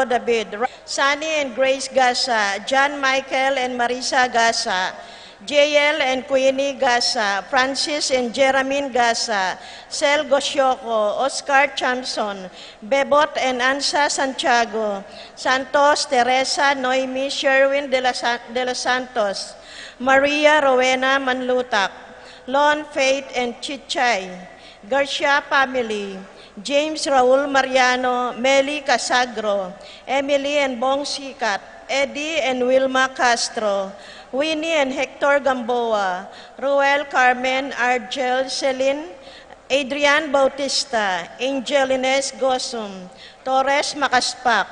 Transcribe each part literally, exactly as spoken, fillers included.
David, Sunny and Grace Gasa, John Michael and Marisa Gasa, J L and Queenie Gasa, Francis and Jeremy Gasa, Sel Gosioko, Oscar Chamson, Bebot and Ansa Santiago, Santos, Teresa, Noemi, Sherwin de, la Sa- de los Santos, Maria Rowena Manlutak, Lon, Faith and Chichay, Garcia family, James Raul Mariano, Meli Casagro, Emily and Bong Sikat, Eddie and Wilma Castro, Winnie and Hector Gamboa, Ruel, Carmen, Argel, Celine, Adrian Bautista, Angel Ines Gosum, Torres Makaspak,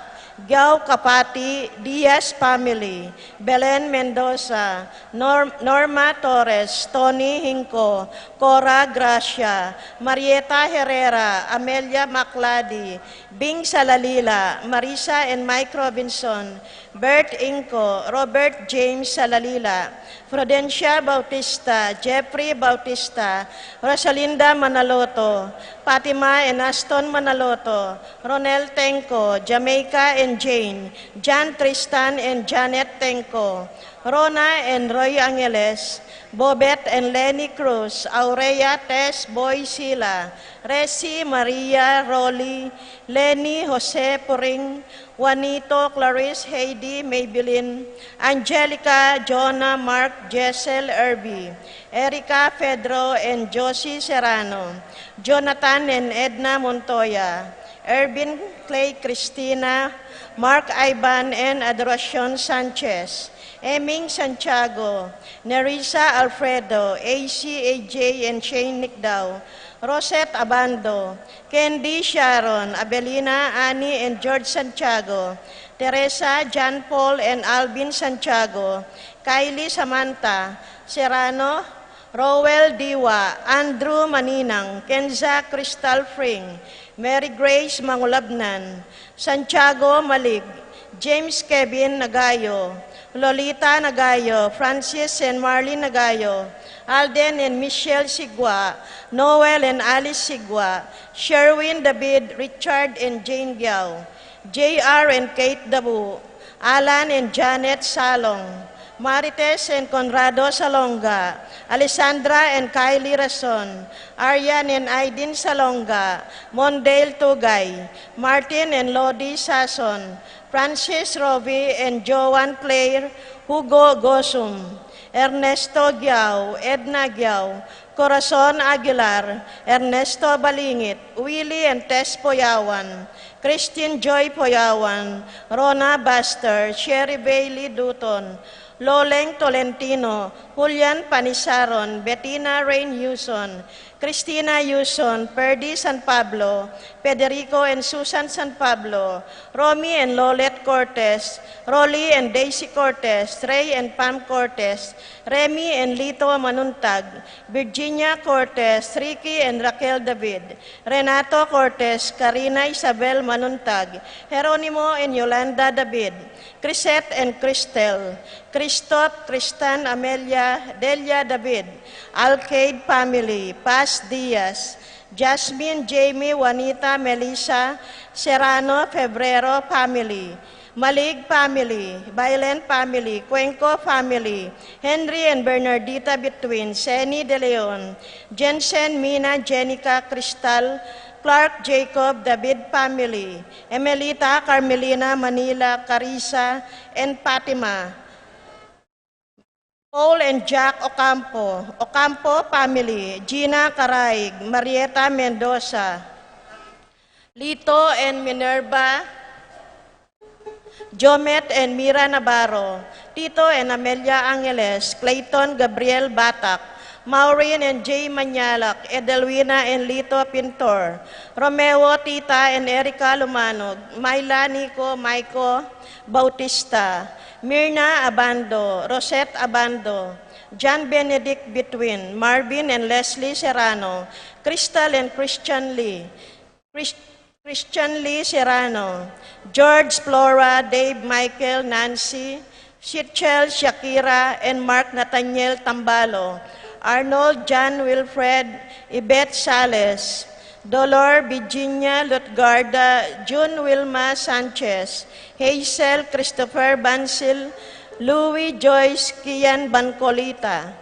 Giao Kapati, Diaz family, Belen Mendoza, Nor- Norma Torres, Tony Hinco, Cora Gracia, Marieta Herrera, Amelia Macladi, Bing Salalila, Marisa and Mike Robinson, Bert Inco, Robert James Salalila, Prudencia Bautista, Jeffrey Bautista, Rosalinda Manaloto, Fatima and Aston Manaloto, Ronel Tenco, Jamaica and Jane, John Tristan and Janet Tenco, Rona and Roy Angeles, Bobet and Lenny Cruz, Aurea, Tess, Boy, Sila, Resi, Maria, Rolly, Lenny, Jose Puring, Juanito, Clarice, Heidi, Maybelline, Angelica, Jonah, Mark, Jessel, Erby, Erica, Pedro, and Josie Serrano, Jonathan and Edna Montoya, Ervin, Clay, Christina, Mark, Ivan, and Adoracion Sanchez, Eming Santiago, Nerissa Alfredo, A C, A J, and Shane Nicdao, Rosette Abando, Candy, Sharon, Abelina, Annie, and George Santiago, Teresa, John Paul, and Alvin Santiago, Kylie, Samantha Serrano, Rowell Diwa, Andrew Maninang, Kenza Crystal Fring, Mary Grace Mangulabnan, Santiago Malig, James Kevin Nagayo, Lolita Nagayo, Francis and Marlene Nagayo, Alden and Michelle Sigua, Noel and Alice Sigua, Sherwin David, Richard and Jane Giao, J R and Kate Dabu, Alan and Janet Salong, Marites and Conrado Salonga, Alessandra and Kylie Rason, Arian and Aiden Salonga, Mondale Tugay, Martin and Lodi Sason, Francis Rovi and Joan Claire, Hugo Gosum, Ernesto Giao, Edna Giao, Corazon Aguilar, Ernesto Balingit, Willie and Tess Poyawan, Christine Joy Poyawan, Rona Baster, Sherry Bailey Duton, Loleng Tolentino, Julian Panisaron, Bettina Rain Yuson, Christina Yuson, Perdi San Pablo, Federico and Susan San Pablo, Romy and Lolet Cortez, Rolly and Daisy Cortez, Ray and Pam Cortez, Remy and Lito Manuntag, Virginia Cortez, Ricky and Raquel David, Renato Cortez, Karina Isabel Manuntag, Jeronimo and Yolanda David, Crisette and Cristel, Christoph, Kristan, Amelia, Delia David, Alcade family, Paz Diaz, Jasmine, Jamie, Juanita, Melissa, Serrano, Febrero family, Malig family, Bailen family, Cuenco family, Henry and Bernardita Between, Seni De Leon, Jensen, Mina, Jenica, Cristal, Clark, Jacob, David family, Emelita, Carmelina, Manila, Carissa, and Fatima. Paul and Jack Ocampo, Ocampo family, Gina Caraig, Marieta Mendoza, Lito and Minerva, Jomet and Mira Navarro, Tito and Amelia Angeles, Clayton Gabriel Batak, Maureen and Jay Manyalak, Edelwina and Lito Pintor, Romeo, Tita and Erica Lumanog, Myla, Nico, Maiko Bautista, Mirna Abando, Rosette Abando, John Benedict Between, Marvin and Leslie Serrano, Crystal and Christian Lee, Chris- Christian Lee Serrano, George, Flora, Dave, Michael, Nancy, Shitchel, Shakira, and Mark Nathaniel Tambalo, Arnold, John, Wilfred, Yvette Sales, Dolor Virginia Lutgarda, June Wilma Sanchez, Hazel Christopher Bansil, Louis Joyce Kian Bancolita.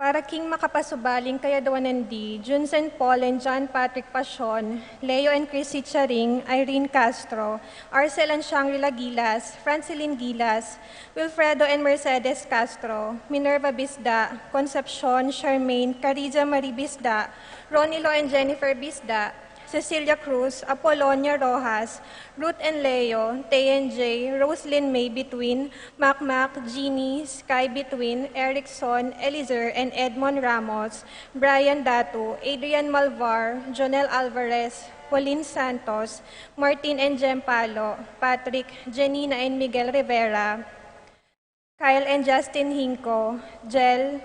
Para king makapasubaling kayadwanan di, Jun Saint Paul and John Patrick Pasion, Leo and Chrissy Charing, Irene Castro, Arcel and Shangri-La Gilas, Francilyn Gilas, Wilfredo and Mercedes Castro, Minerva Bisda, Concepcion, Charmaine, Carija Marie Bisda, Ronilo and Jennifer Bisda, Cecilia Cruz, Apolonia Rojas, Ruth and Leo, Tay and Jay, Roslyn May Between, Macmac, Jeannie, Sky Between, Erickson, Elizer and Edmond Ramos, Brian Datu, Adrian Malvar, Jonel Alvarez, Pauline Santos, Martin and Jem Palo, Patrick, Janina and Miguel Rivera, Kyle and Justin Hinco, Jel,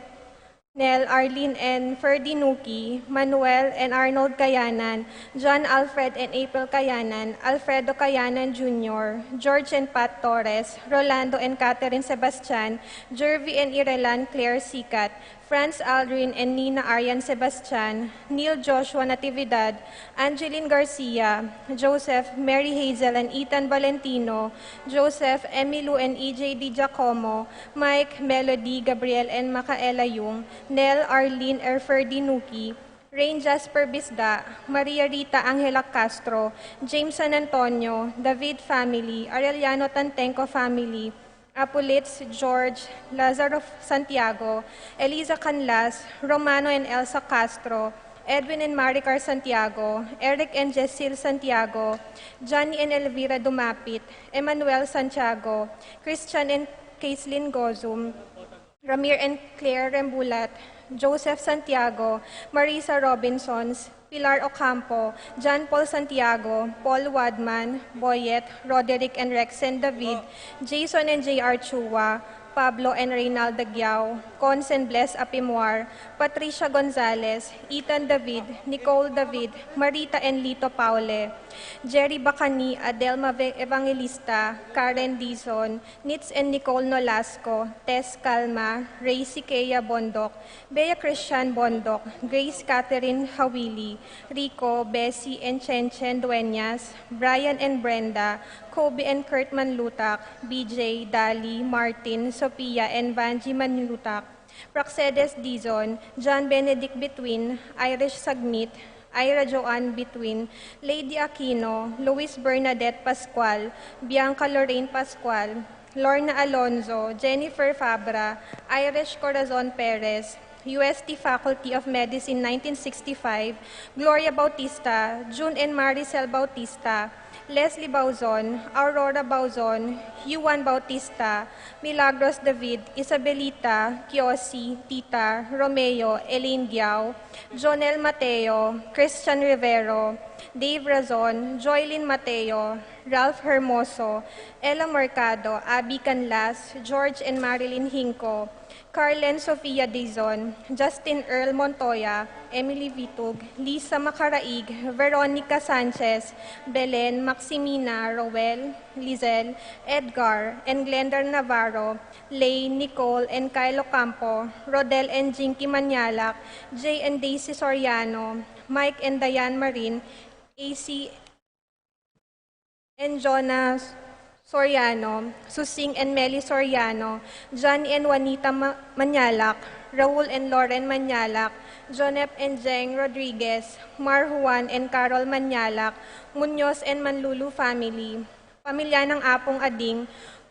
Nel, Arlene and Ferdy Nuki, Manuel and Arnold Kayanan, John Alfred and April Kayanan, Alfredo Kayanan Junior, George and Pat Torres, Rolando and Catherine Sebastian, Jervy and Irelan Claire Sicat, Franz Aldrin and Nina Arian Sebastian, Neil Joshua Natividad, Angeline Garcia, Joseph, Mary Hazel and Ethan Valentino, Joseph, Emilu and E J D Giacomo, Mike, Melody, Gabriel and Macaela Yung, Nel, Arlene, Erfer Dinuki, Rain Jasper Bisda, Maria Rita Angela Castro, Jameson Antonio, David family, Arellano Tantenco family, Apolitz George, Lazaro Santiago, Eliza Canlas, Romano and Elsa Castro, Edwin and Maricar Santiago, Eric and Jecil Santiago, Johnny and Elvira Dumapit, Emmanuel Santiago, Christian and Caislin Gozum, Ramir and Claire Rembulat, Joseph Santiago, Marisa Robinsons, Pilar Ocampo, John Paul Santiago, Paul Wadman, Boyet, Roderick and Rexen David, Jason and J R Chua, Pablo and Reynalda Giao, Cons and Bless Apimuar, Patricia Gonzalez, Ethan David, Nicole David, Marita and Lito Paule, Jerry Bacani, Adelma Ve-, Evangelista, Karen Dizon, Nitz and Nicole Nolasco, Tess Calma, Ray Siqueya Bondoc, Bea Christian Bondoc, Grace Catherine Hawili, Rico, Bessie and Chen Chen Dueñas, Brian and Brenda, Kobe and Kurt Manlutak, B J, Dali, Martin, Sophia and Vangie Manlutak, Praxedes Dizon, John Benedict Between, Irish Sagmit, Ira Joanne Between, Lady Aquino, Luis Bernadette Pascual, Bianca Lorraine Pascual, Lorna Alonzo, Jennifer Fabra, Irish Corazon Perez, U S T Faculty of Medicine nineteen sixty-five, Gloria Bautista, June and Maricel Bautista, Leslie Bauzon, Aurora Bauzon, Juan Bautista, Milagros David, Isabelita, Kiosi, Tita, Romeo, Elaine Giao, Jonel Mateo, Christian Rivero, Dave Razon, Joylin Mateo, Ralph Hermoso, Ella Mercado, Abby Canlas, George and Marilyn Hinco, Carlen Sofia Dizon, Justin Earl Montoya, Emily Vitug, Lisa Macaraig, Veronica Sanchez, Belen, Maximina, Roel, Lizelle, Edgar, and Glenda Navarro, Lay, Nicole, and Kyle Ocampo, Rodel and Jinky Manyalak, Jay and Daisy Soriano, Mike and Diane Marin, A C and Jonas Soriano, Susing and Meli Soriano, Johnny and Juanita Ma-, Manyalak, Raul and Lauren Manyalak, Jonep and Jeng Rodriguez, Mar Juan and Carol Manyalak, Muñoz and Manlulu family, pamilya ng Apong Ading,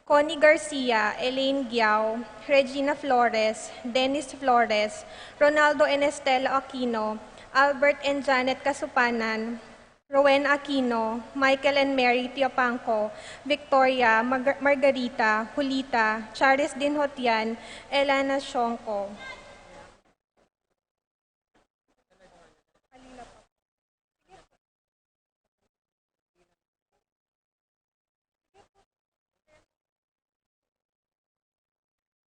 Connie Garcia, Elaine Giao, Regina Flores, Dennis Flores, Ronaldo and Estela Aquino, Albert and Janet Kasupanan, Rowen Aquino, Michael and Mary Tiopangco, Victoria, Margar-, Margarita, Julita, Charis Dinhotian, Elana Shongco.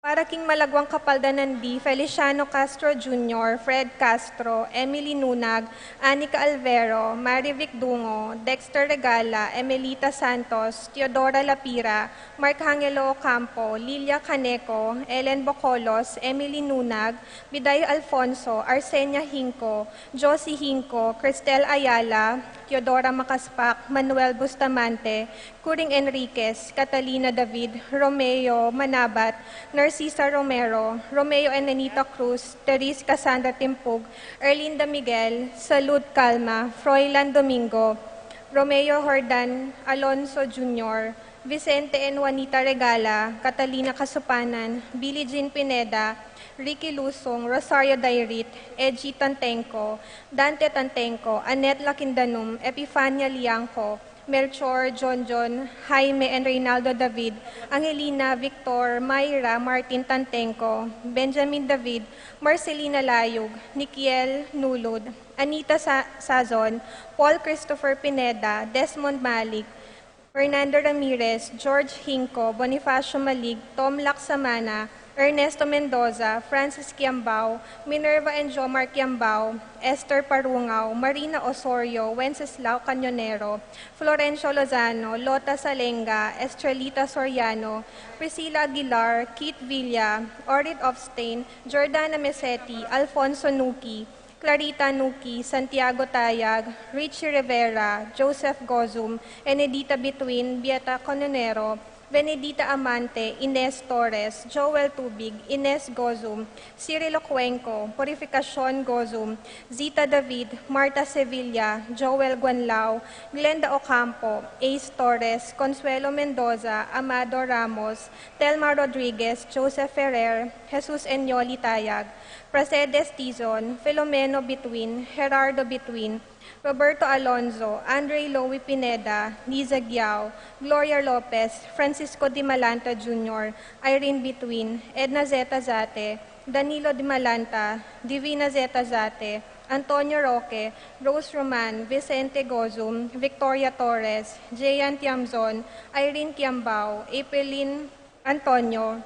Para king malagwang kapaldanan di Feliciano Castro Junior, Fred Castro, Emily Nunag, Anica Alvero, Marivic Dungo, Dexter Regala, Emelita Santos, Teodora Lapira, Mark Angelo Ocampo, Lilia Caneco, Ellen Bocolos, Emily Nunag, Biday Alfonso, Arsenia Hinco, Josie Hinco, Cristel Ayala, Teodora Macaspac, Manuel Bustamante, Curing Enriquez, Catalina David, Romeo Manabat, Narcisa Romero, Romeo and Anita Cruz, Therese Cassandra Timpug, Erlinda Miguel, Salud Calma, Froilan Domingo, Romeo Jordan, Alonso Junior, Vicente and Juanita Regala, Catalina Casupanan, Billie Jean Pineda, Ricky Lusong, Rosario Dairit, Edgy Tantenco, Dante Tantenco, Annette Lakindanum, Epifania Liangco, Melchor, John John, Jaime and Reynaldo David, Angelina, Victor, Myra, Martin Tantenco, Benjamin David, Marcelina Layug, Nikiel Nulud, Anita Sa- Sazon, Paul Christopher Pineda, Desmond Malik, Fernando Ramirez, George Hinco, Bonifacio Malig, Tom Lacsamana, Ernesto Mendoza, Francis Kiambao, Minerva and Jomar Kiambao, Esther Parungao, Marina Osorio, Wenceslao Cañonero, Florencio Lozano, Lota Salenga, Estrelita Soriano, Priscilla Aguilar, Keith Villa, Orit Ofstain, Jordana Meseti, Alfonso Nuki, Clarita Nuki, Santiago Tayag, Richie Rivera, Joseph Gozum, Enedita Bituin, Bieta Cononero, Benedita Amante, Ines Torres, Joel Tubig, Ines Gozum, Cirilo Cuenco, Purificacion Gozum, Zita David, Marta Sevilla, Joel Guanlao, Glenda Ocampo, Ace Torres, Consuelo Mendoza, Amado Ramos, Telma Rodriguez, Joseph Ferrer, Jesus Enyoli Tayag, Pracedes Tizon, Filomeno Bituin, Gerardo Bituin, Roberto Alonzo, Andre Louie Pineda, Liza Giao, Gloria Lopez, Francisco Dimalanta Junior, Irene Bituin, Edna Zeta Zate, Danilo Dimalanta, Divina Zeta Zate, Antonio Roque, Rose Roman, Vicente Gozum, Victoria Torres, Jean Tiamzon, Irene Kiambao, Aprilin Antonio,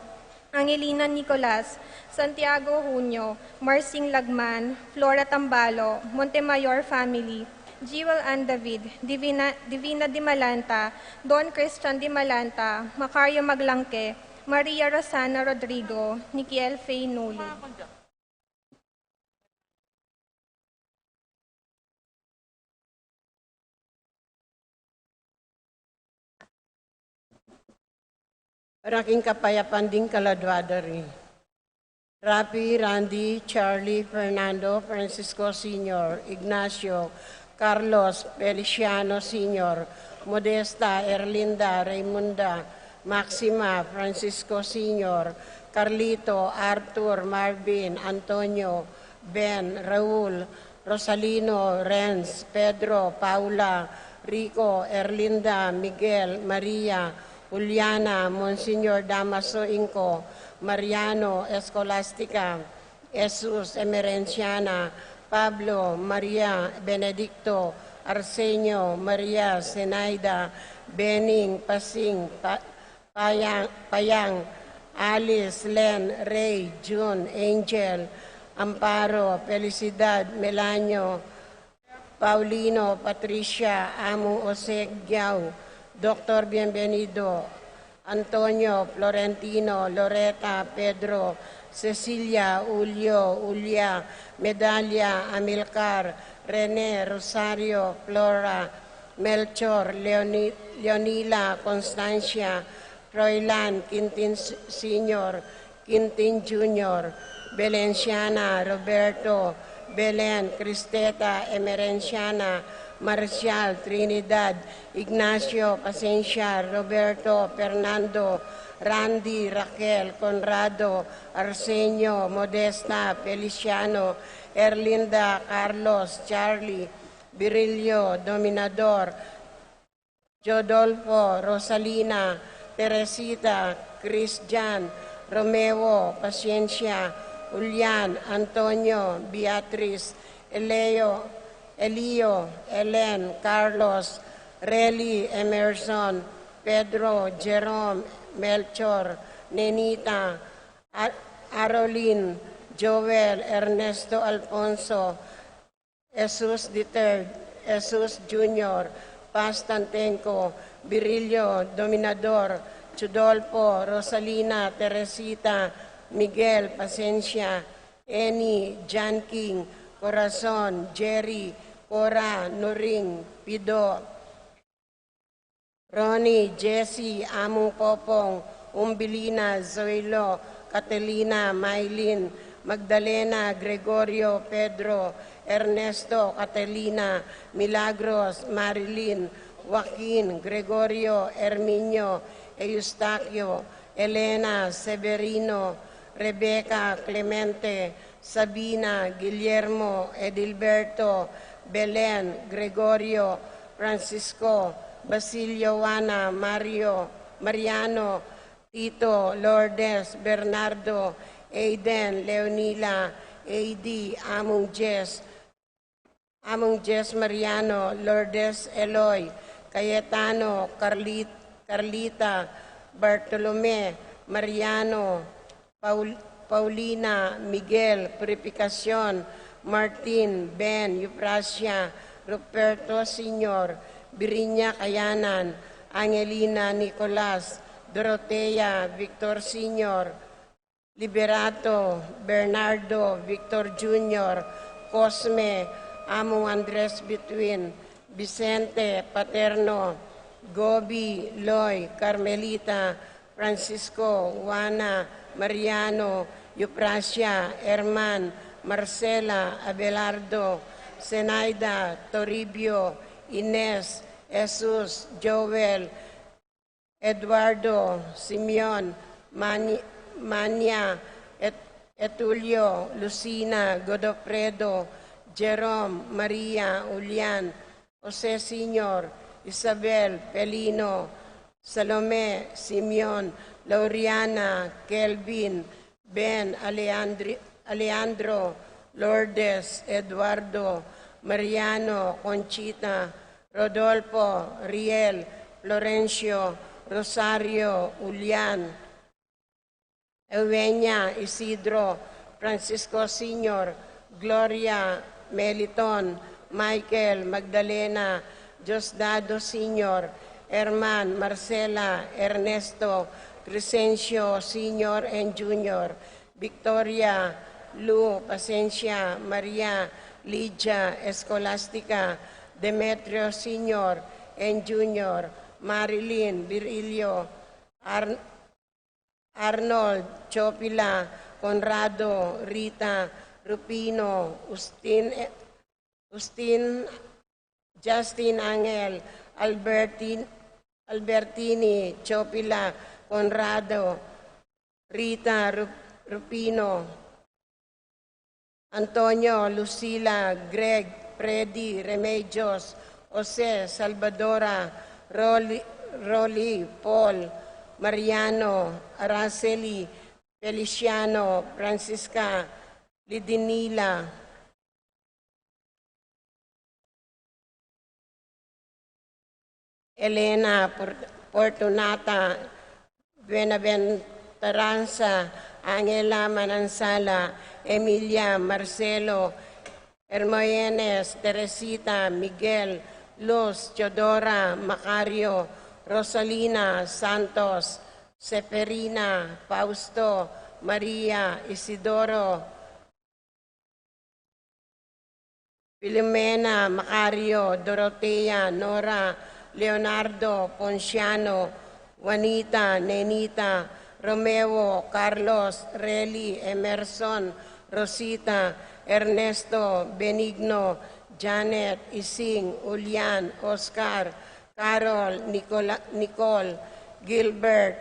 Angelina Nicolas, Santiago Junio, Marsing Lagman, Flora Tambalo, Montemayor family, Jewel Ann David, Divina, Divina Dimalanta, Don Christian Dimalanta, Macario Maglangke, Maria Rosana Rodrigo, Nikiel Faye Nulu. Para king kapayapan ding kaladua da ri. Rafi, Randy, Charlie, Fernando, Francisco Senior, Ignacio, Carlos, Feliciano Senior, Modesta, Erlinda, Raymunda, Maxima, Francisco Senior, Carlito, Arthur, Marvin, Antonio, Ben, Raul, Rosalino, Renz, Pedro, Paula, Rico, Erlinda, Miguel, Maria, Juliana, Monsignor Damaso Inco, Mariano, Escolastica, Jesus, Emerenciana, Pablo, Maria, Benedicto, Arsenio, Maria, Zenaida, Bening, Pasing, Pa- Payang, Payang, Alice, Len, Ray, June, Angel, Amparo, Felicidad, Melanio, Paulino, Patricia, Amu Jose Giao, Doctor Bienvenido, Antonio, Florentino, Loreta, Pedro, Cecilia, Julio, Julia, Medalia, Amilcar, Rene, Rosario, Flora, Melchor, Leoni- Leonila, Constancia, Froilan, Quintin S- Senior, Quintin Junior, Belenciana, Roberto, Belen, Cristeta, Emerenciana, Marcial, Trinidad, Ignacio, Pasencia, Roberto, Fernando, Randy, Raquel, Conrado, Arsenio, Modesta, Feliciano, Erlinda, Carlos, Charlie, Virilio, Dominador, Jodolfo, Rosalina, Teresita, Christian, Romeo, Paciencia, Julian, Antonio, Beatriz, Eleo, Elio, Elen, Carlos, Reli, Emerson, Pedro, Jerome, Melchor, Nenita, Ar-, Arolin, Joel, Ernesto, Alfonso, Jesus the third, Jesus Junior, Paz Tantenco, Virilio, Dominador, Chudolfo, Rosalina, Teresita, Miguel, Pasensia, Eni, John King, Corazon, Jerry, Cora, Noring, Pido, Ronnie, Jessie, Among Popong, Umbilina, Zoilo, Catalina, Mailin, Magdalena, Gregorio, Pedro, Ernesto, Catalina, Milagros, Marilyn, Joaquin, Gregorio, Herminio, Eustaquio, Elena, Severino, Rebecca, Clemente, Sabina, Guillermo, Edilberto, Belen, Gregorio, Francisco, Basilio, Juana, Mario, Mariano, Tito, Lourdes, Bernardo, Aiden, Leonila, A D, Among Jess, Among Jess Mariano, Lourdes, Eloy, Cayetano, Carlit-, Carlita, Bartolome, Mariano, Paul-, Paulina, Miguel, Purificacion, Martin, Ben, Euphrasia, Ruperto Senior, Birinya Kayanan, Angelina, Nicolas, Dorotea, Victor Senior, Liberato, Bernardo, Victor Junior, Cosme, Among Andres Between, Vicente, Paterno, Gobi, Loy, Carmelita, Francisco, Juana, Mariano, Euphrasia, Herman, Marcela, Abelardo, Zenaida, Toribio, Ines, Jesus, Joel, Eduardo, Simeon, Mani-, Mania, Et-, Etulio, Lucina, Godofredo, Jerome, Maria, Julian, Jose Senior, Isabel, Pelino, Salome, Simeon, Lauriana, Kelvin, Ben, Aleandri-, Alejandro, Lourdes, Eduardo, Mariano, Conchita, Rodolfo, Riel, Florencio, Rosario, Julian, Eugenia, Isidro, Francisco Senior, Gloria, Meliton, Michael, Magdalena, Diosdado Senior, Herman, Marcela, Ernesto, Crescencio Senior and Junior, Victoria, Lu, Pasensia, Maria, Lydia, Escolastica, Demetrio Senior and Junior, Marilyn, Virilio, Ar-, Arnold, Chopila, Conrado, Rita, Rufino, Justin, Justin, Angel, Albertin-, Albertini, Chopila, Conrado, Rita, Ru-, Rufino, Antonio, Lucila, Greg, Freddy, Remedios, Jose, Salvadora, Rolly, Rolly, Paul, Mariano, Araceli, Feliciano, Francisca, Lidinila, Elena, Por-, Fortunata, Buenaventuranza, Angela, Manansala, Emilia, Marcelo, Hermogenes, Teresita, Miguel, Luz, Teodora, Macario, Rosalina, Santos, Seferina, Fausto, Maria, Isidoro, Filomena, Macario, Dorotea, Nora, Leonardo, Ponciano, Juanita, Nenita, Romeo, Carlos, Reli, Emerson, Rosita, Ernesto, Benigno, Janet, Ising, Julian, Oscar, Carol, Nicola-, Nicole, Gilbert,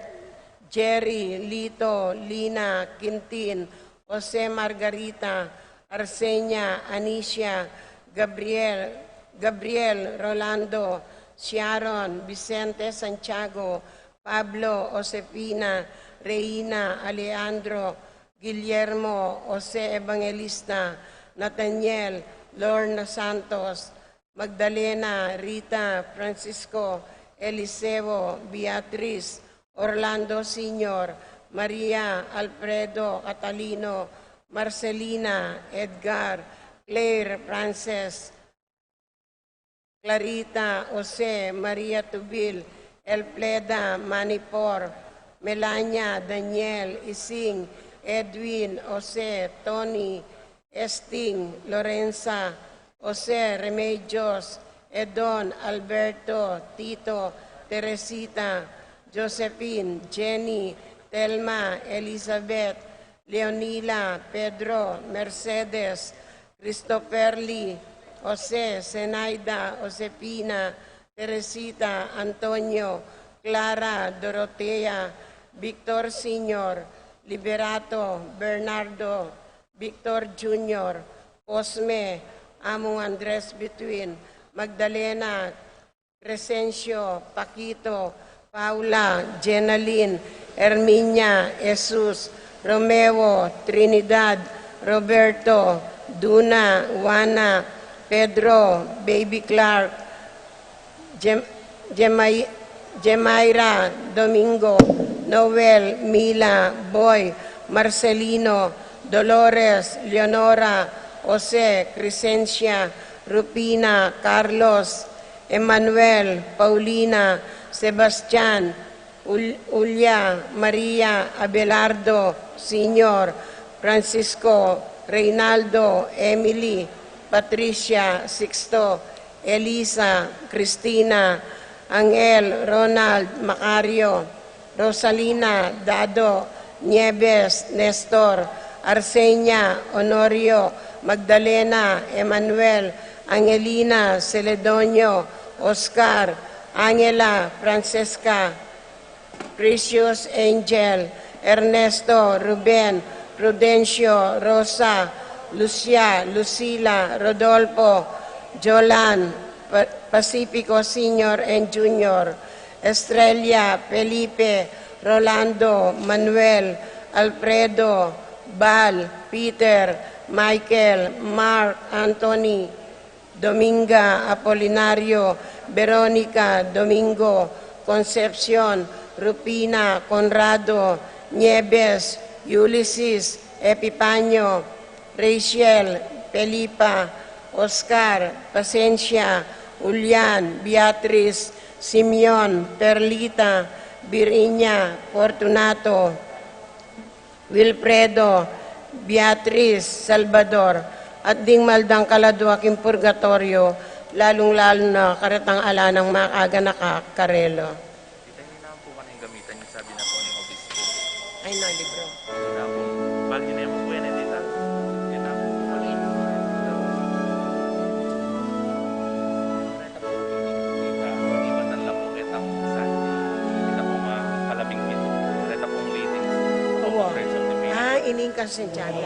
Jerry, Lito, Lina, Quintin, Jose, Margarita, Arsenia, Anicia, Gabriel, Gabriel, Rolando, Sharon, Vicente, Santiago, Pablo, Josefina, Reina, Alejandro, Guillermo, Jose Evangelista, Nathaniel, Lorna Santos, Magdalena, Rita, Francisco, Eliseo, Beatriz, Orlando Senior, Maria, Alfredo, Catalino, Marcelina, Edgar, Claire, Frances, Clarita, Jose, Maria Tubil, Elfreda, Manipor, Melania, Daniel, Ising, Edwin, Jose, Tony, Esting, Lorenza, Jose, Remedios, Edon, Alberto, Tito, Teresita, Josephine, Jenny, Telma, Elizabeth, Leonila, Pedro, Mercedes, Christopher Lee, Jose, Zenaida, Josefina, Teresita, Antonio, Clara, Dorotea, Victor Senior, Liberato, Bernardo, Victor Junior, Cosme, Among Andres Between, Magdalena, Crescencio, Paquito, Paula, Jenalyn, Herminia, Jesus, Romeo, Trinidad, Roberto, Duna, Juana, Pedro, Baby Clark, Jem-, Jemai-, Jemaira, Domingo, Noel, Mila, Boy, Marcelino, Dolores, Leonora, Jose, Crescencia, Rufina, Carlos, Emmanuel, Paulina, Sebastian, Ul-, Ulia, Maria, Abelardo, Senior, Francisco, Reynaldo, Emily, Patricia, Sixto, Elisa, Cristina, Angel, Ronald, Macario, Rosalina, Dado, Nieves, Nestor, Arsenia, Honorio, Magdalena, Emmanuel, Angelina, Celedonio, Oscar, Angela, Francesca, Precious, Angel, Ernesto, Ruben, Prudencio, Rosa, Lucia, Lucila, Rodolfo, Jolan, Pa-, Pacifico Senior and Junior, Estrella, Felipe, Rolando, Manuel, Alfredo, Bal, Peter, Michael, Mark, Anthony, Dominga, Apolinario, Veronica, Domingo, Concepcion, Rufina, Conrado, Nieves, Ulises, Epifanio, Rachel, Felipa, Oscar, Pasencia, Julian, Beatriz, Simeon, Perlita, Virginia, Fortunato, Wilfredo, Beatriz, Salvador, at ding maldang kaladua king purgatoryo, lalung-lalu na karetang ala nang makaganaka karela. Kita ini naman po man yung gamitan yung sabi na po ng obispo. Ay, no, libro. Yun na po. Bali, yun na po yan, eh, tita. Yun na po, bumalik. Kita, kita po, kita po, kita po, mga kalabing pito. Kita pong readings. Owa. Friends of the Faith. Ah, ining kasensyada.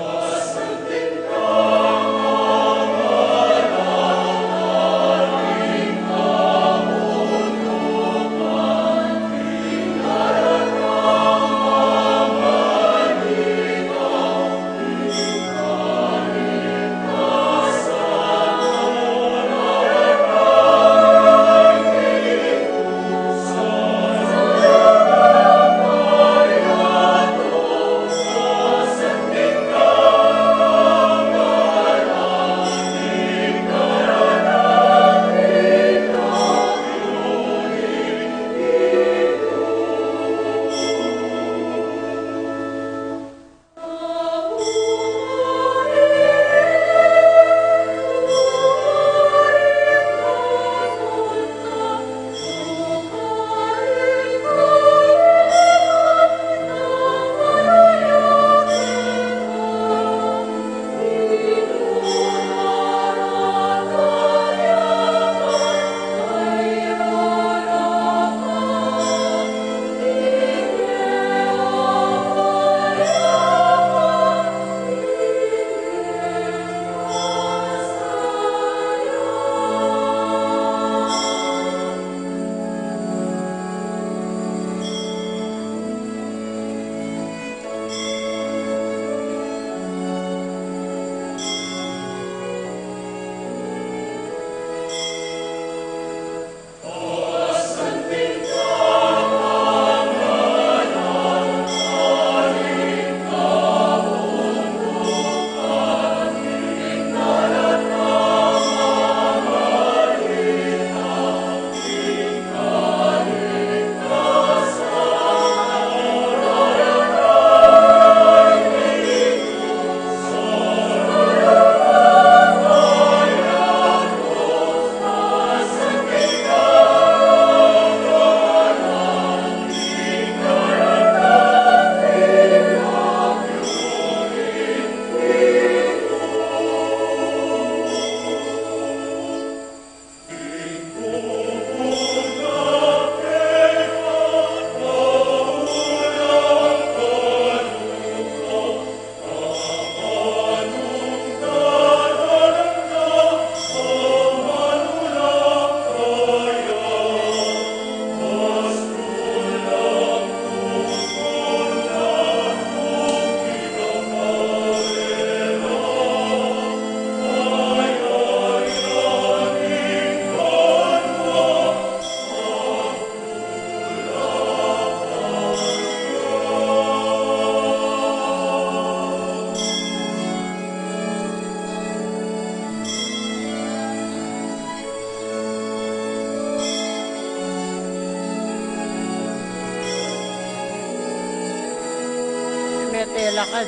Lakad.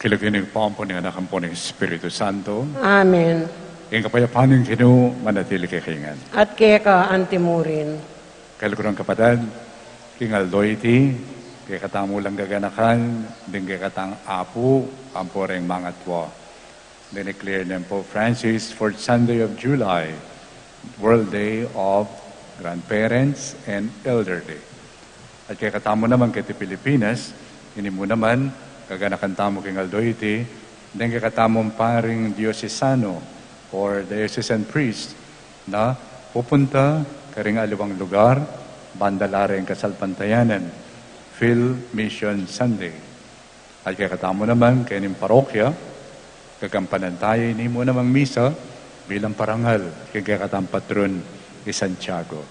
King lagyu ning Ibpa, ampon ning Anak, ampon ning Espiritu Santo. Amen. Ing kapayapan ning Ginu manatili kekayu ngan. At keka anti murin. Kaluguran kapatad, king aldo iti, kekatamu lang gaganakan ding kekatang apu ampo reng mangatua. Dineclare neng Pope Francis, fourth Sunday of July, World Day of Grandparents and Elderly. At kekatamu naman keti Pilipinas, ini mu naman, gaganakan tamu king aldo iti, deng kekatamung paring diosesano or diocesan priest na pupunta karing aliwang lugar, ban dala reng kasalpantayanan, Field Mission Sunday. At kekatamu naman, keni ning parokya, gagampanan taya ini mu namang misa bilang parangal king kekatang patron, i Santiago.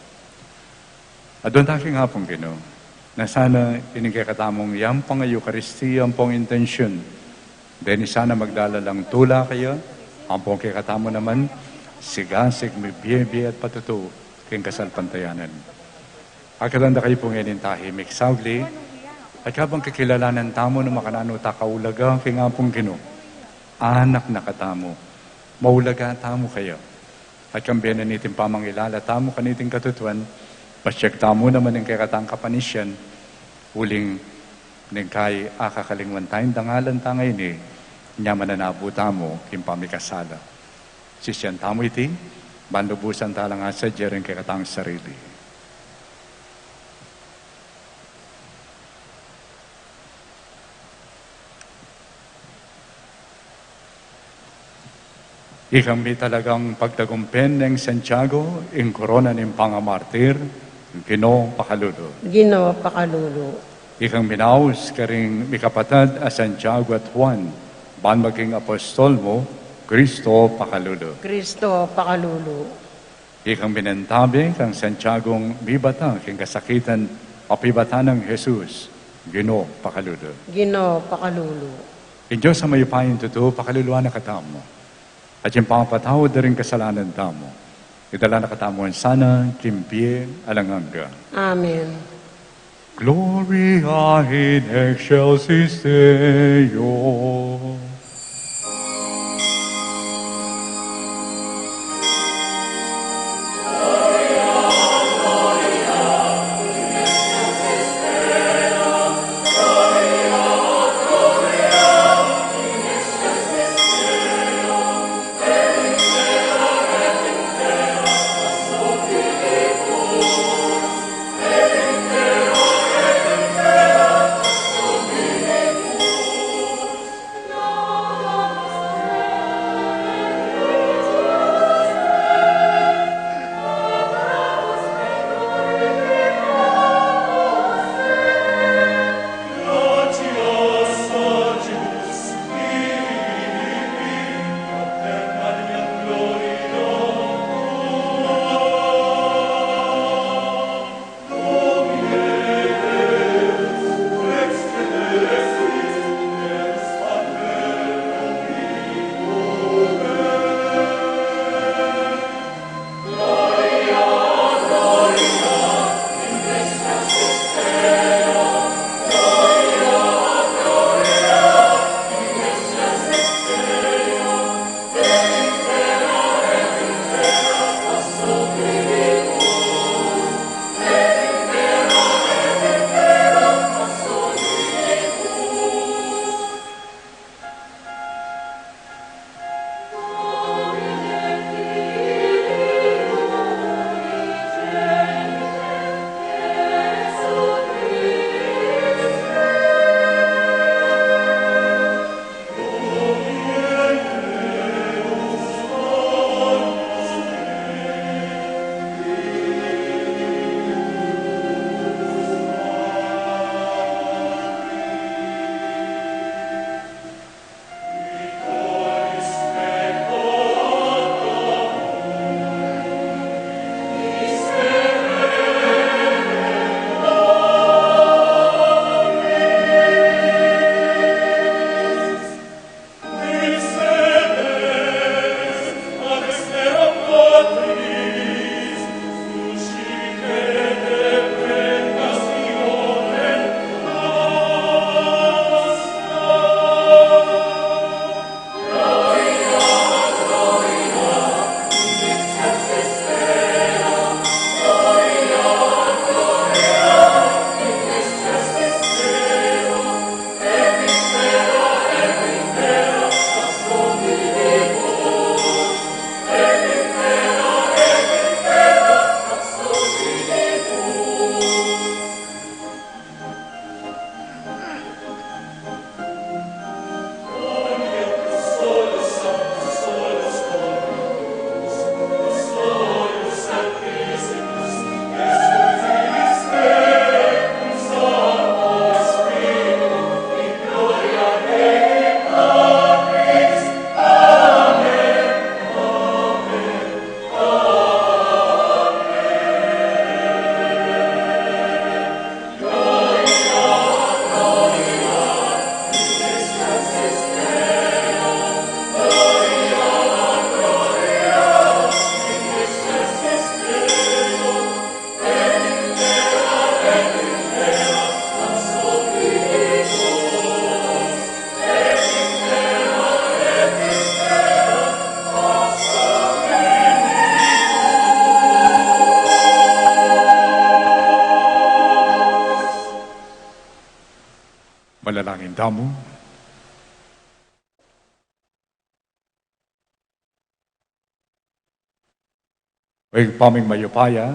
Adwan ta king Apung Ginu, na sana ining kekatamung yampang a Eukaristia ampong intensyun, deni sana magdala lang tula kaya, ampong kekatamu naman, sigasig mibie-bie at patutu king kasalpantayanan. Agkatan da kayu pu ngening tahimik sauli, at kabang kikilalanan tamu nung makananu ta kaulaga king Apung Ginu, anak na katamu, maulaga tamu kaya. At kambe na niting pamangilala tamu kaniting katutuan, pasyag tamu naman ing kekatang kapanisian, uling ning kay akakalingwan tang dangalan ta ngeni, nya mananabu tamu king pamikasala. Sisian tamu iti, ban lubusan ta lang asadya ring kekatang sarili. Ikang mitalagang pagtagumpen neng Santiago, ing korona ning pangamartir, Ginu pakalulu. Ginu pakalulu. Ikang minaus karing mikapatad a Santiago at Juan, ban maging apostol mu, Kristo pakalulu. Kristo pakalulu. Ikang minantabi kang Santiagong mibata king kasakitan a pibatan nang Jesus, Ginu pakalulu. Ginu pakalulu. Ing Dios a mayupayang tutu pakaluluan na katamu. At ing pangapatawad da ring kasalanan tamu, idala na katamu sana king bie alang angga. Amen. Gloria in excelsis Deo. Manalangin tamu. O Ibpa ming mayupaya,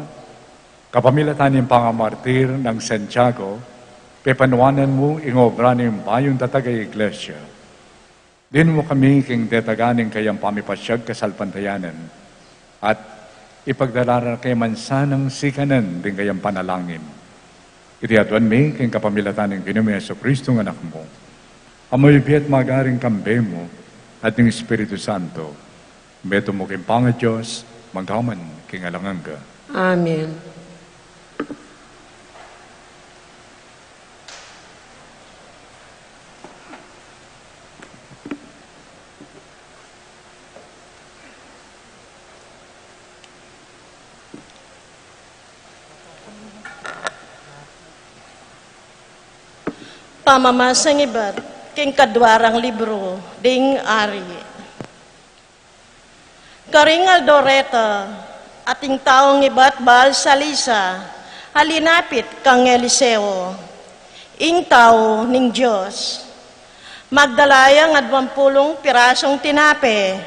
kapamilatan ning pangamartir nang Santiago, pepanuanan mu ing obra ning bayung tatag a Iglesia. Dinan mu kami king detagan ning kayang pamipasyag kasalpantayanan, at ipagdala ra kaya man sanang sikanan ding kayang panalangin. Iti aduan mi king kapamilatan ning Ginu ming Jesukristong Anak mu, a mayupaya at magaring kambe mu at ning Espiritu Santo, metung mu king pangaDios, mangga man king alang angga. Amen. Pamamasang ibat king kadwa rang libru ding Ari. Karing aldo reta, ating taung ibat Baal-salisa a linapit kang Eliseo, ing tau ning Dios. Magdala yang adwang pulung pirasung tinape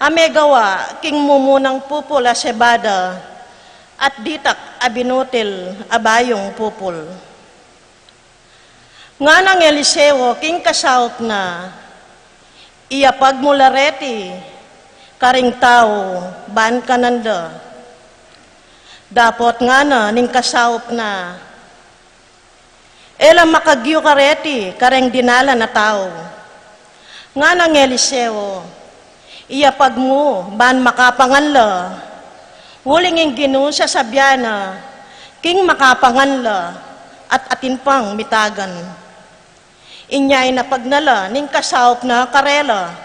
a megawa king mumunang pupul a sebada at ditak a binutil a bayung pupul. Nganang Eliseo king kasaup na, "Iyapag mu la reti karing tau ban kanan da." Dapot ngana ning kasaup na, "E la makagyu kareti kareng dinalan a tau." Nganang Eliseo, "Iyapag mu ban makapangan la. Uling ing Ginu sasabian na king makapangan la at atin pang mitagan." Inya inapag na la ning kasaup na karela.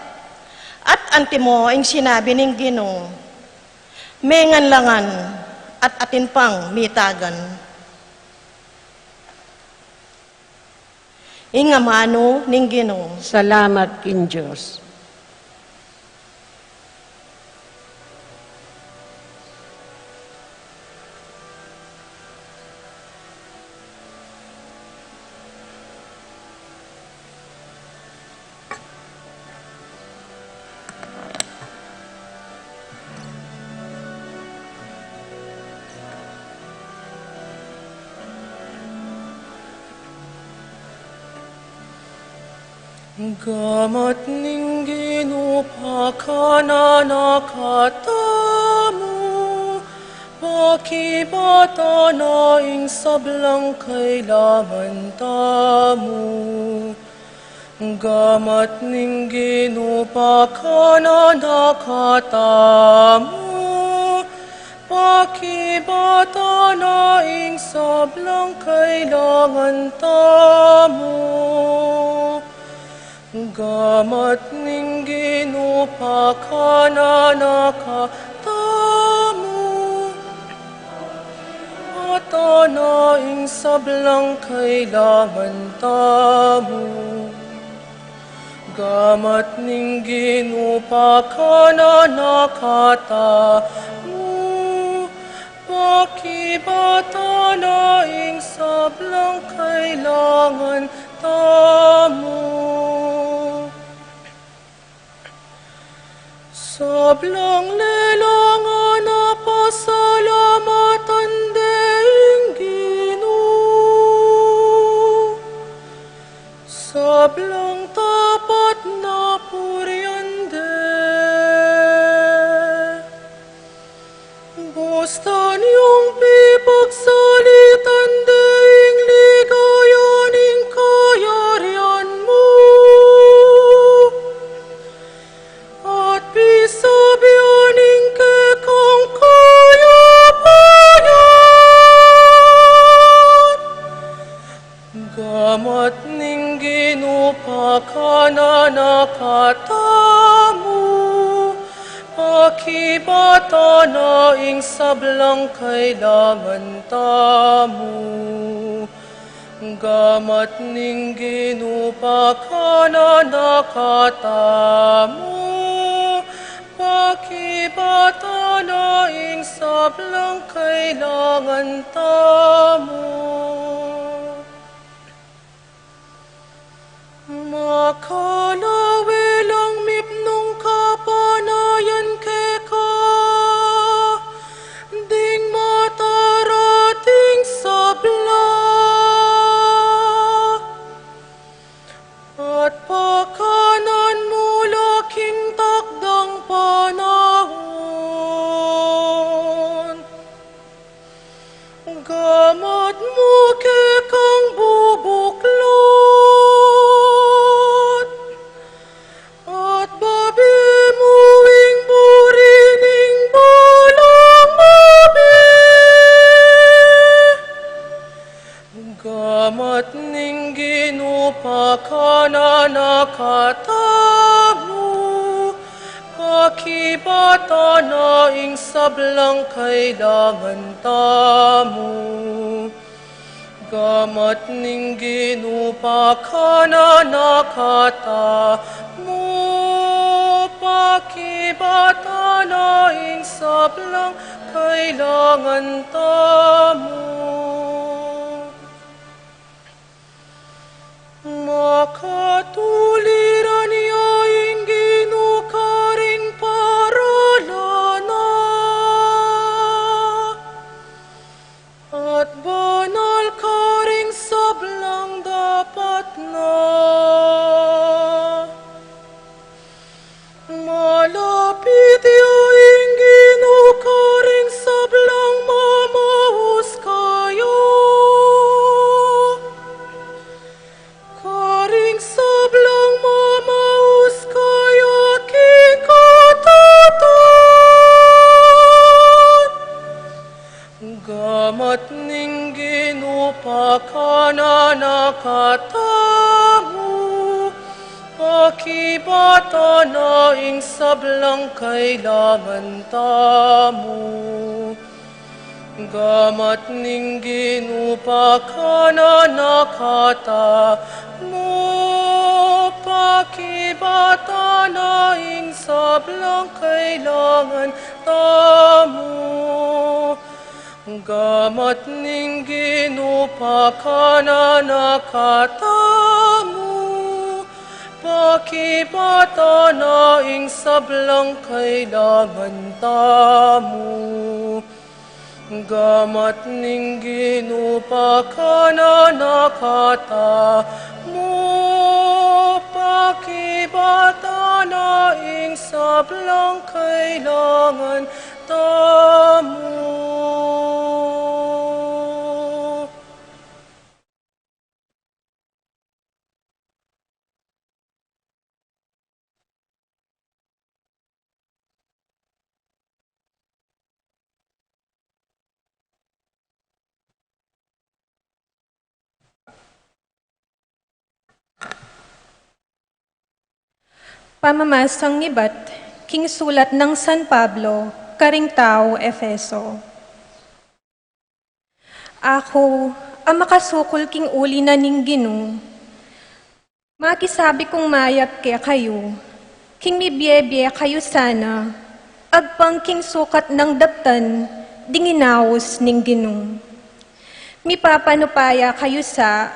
At antimo ing sinabi ning Ginu, "Mengan la ngan at atin pang mitagan." Ing amanu ning Ginu. Salamat king Dios. Gamat ning Ginu pakanan na katamu, pakibatan na ing sablang kailangan tamu. Gamat ning Ginu pakanan na katamu, pakibatan na ing sablang kailangan tamu. Gamat ning Ginu pakanan na katamu, pakibatan na ing sablang kailangan tamu. Gamat ning Ginu pakanan na katamu, pakibatan na ing sablang kailangan tamu. Sablang lelangan na pasalamatan de ing Ginu. Sablang tapat na purian de. Bustan yung pipagsalitan de ing ligaya ning kayarian mu, at pisabian ing kekang kayabayat. Gamat ning Ginu pakanan na katamu, pakibatan na ing sablang kailangan tamu. Gamat ning Ginu pakanan na katamu, pakibatan na ing sablang kailangan tamu. Makalawe lang mipnung kapanayan keka ding matarating sabla, at pakanan mu la king takdang panaun. Gamat mu kekang bubuklot, at babie mu ing buri ning balang mabie. Gamat ning Ginu pakanan na katamu, pakibatan na ing sablang kailangan tamu. Gamat ning Ginu pakanana katamu, pakibatan na ing sablang kailangan tamu. Makatuliran ya ing Ginu karing paralan na, at banal karing sablang dapat na. Malapit ya ing Ginu karing sablang mamaus kaya, karing sablang mamaus kaya king katatan. Gamat ning Ginu pakanana katamu, pakibatan na ing sablang kailangan tamu. Gamat ning Ginu pakanana katamu, pakibatan na ing sablang kailangan tamu. Gamat ning Ginu pakanana katamu, pakibatan na ing sablang kailangan tamu. Gamat ning Ginu pakanana katamu, pakibatan na ing sablang kailangan tamu. Pamamasang ibat king sulat nang San Pablo karing taga Efeso. Aku, a makasukul king uli na ning Ginu, makisabi kung mayap kekayu, king mibie-bie kayu sana, agpang king sukat nang daptan ding inaus ning Ginu. Mipapanupaya kayu sa,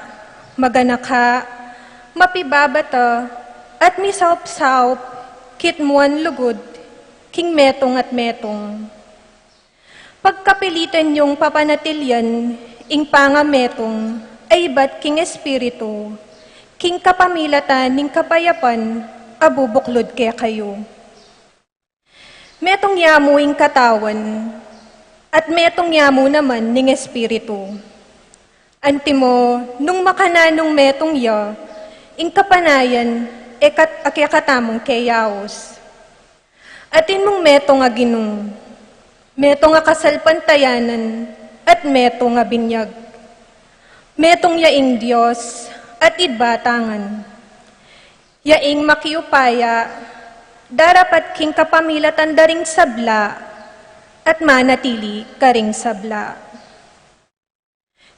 maganaka, mapibabata, at misaup-saup, kitmuan lugud, king metung at metung. Pagkapilitan yung papanatilian ing pangametung a ibat king Espiritu, king kapamilatan ning kapayapan a bubuklud kekayu. Metung ya mu ing katawan, at metung ya mu naman ning Espiritu. Antimo, nung makananung metung ya, ing kapanayan e kat-, a kekatamung keyaus. Atin mung metung a Ginu, metung a kasalpantayanan, at metung a binyag. Metung ya ing Dios, at ibpa tang ngan. Ya ing makiupaya, darapat king kapamilatan da ring sabla, at manatili karing sabla.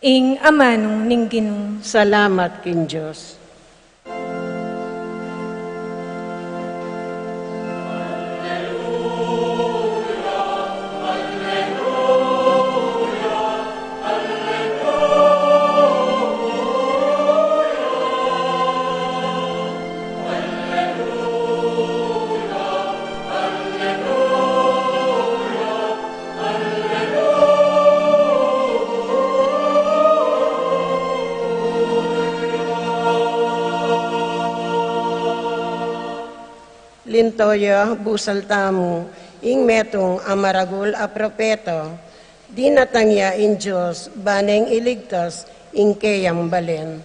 Ing amanu ning Ginu. Salamat king Dios. Linto ya, busal tamu, ing metung a maragul a propeta, dinatang ya ing Dios, ba neng iligtas ing keyang balen.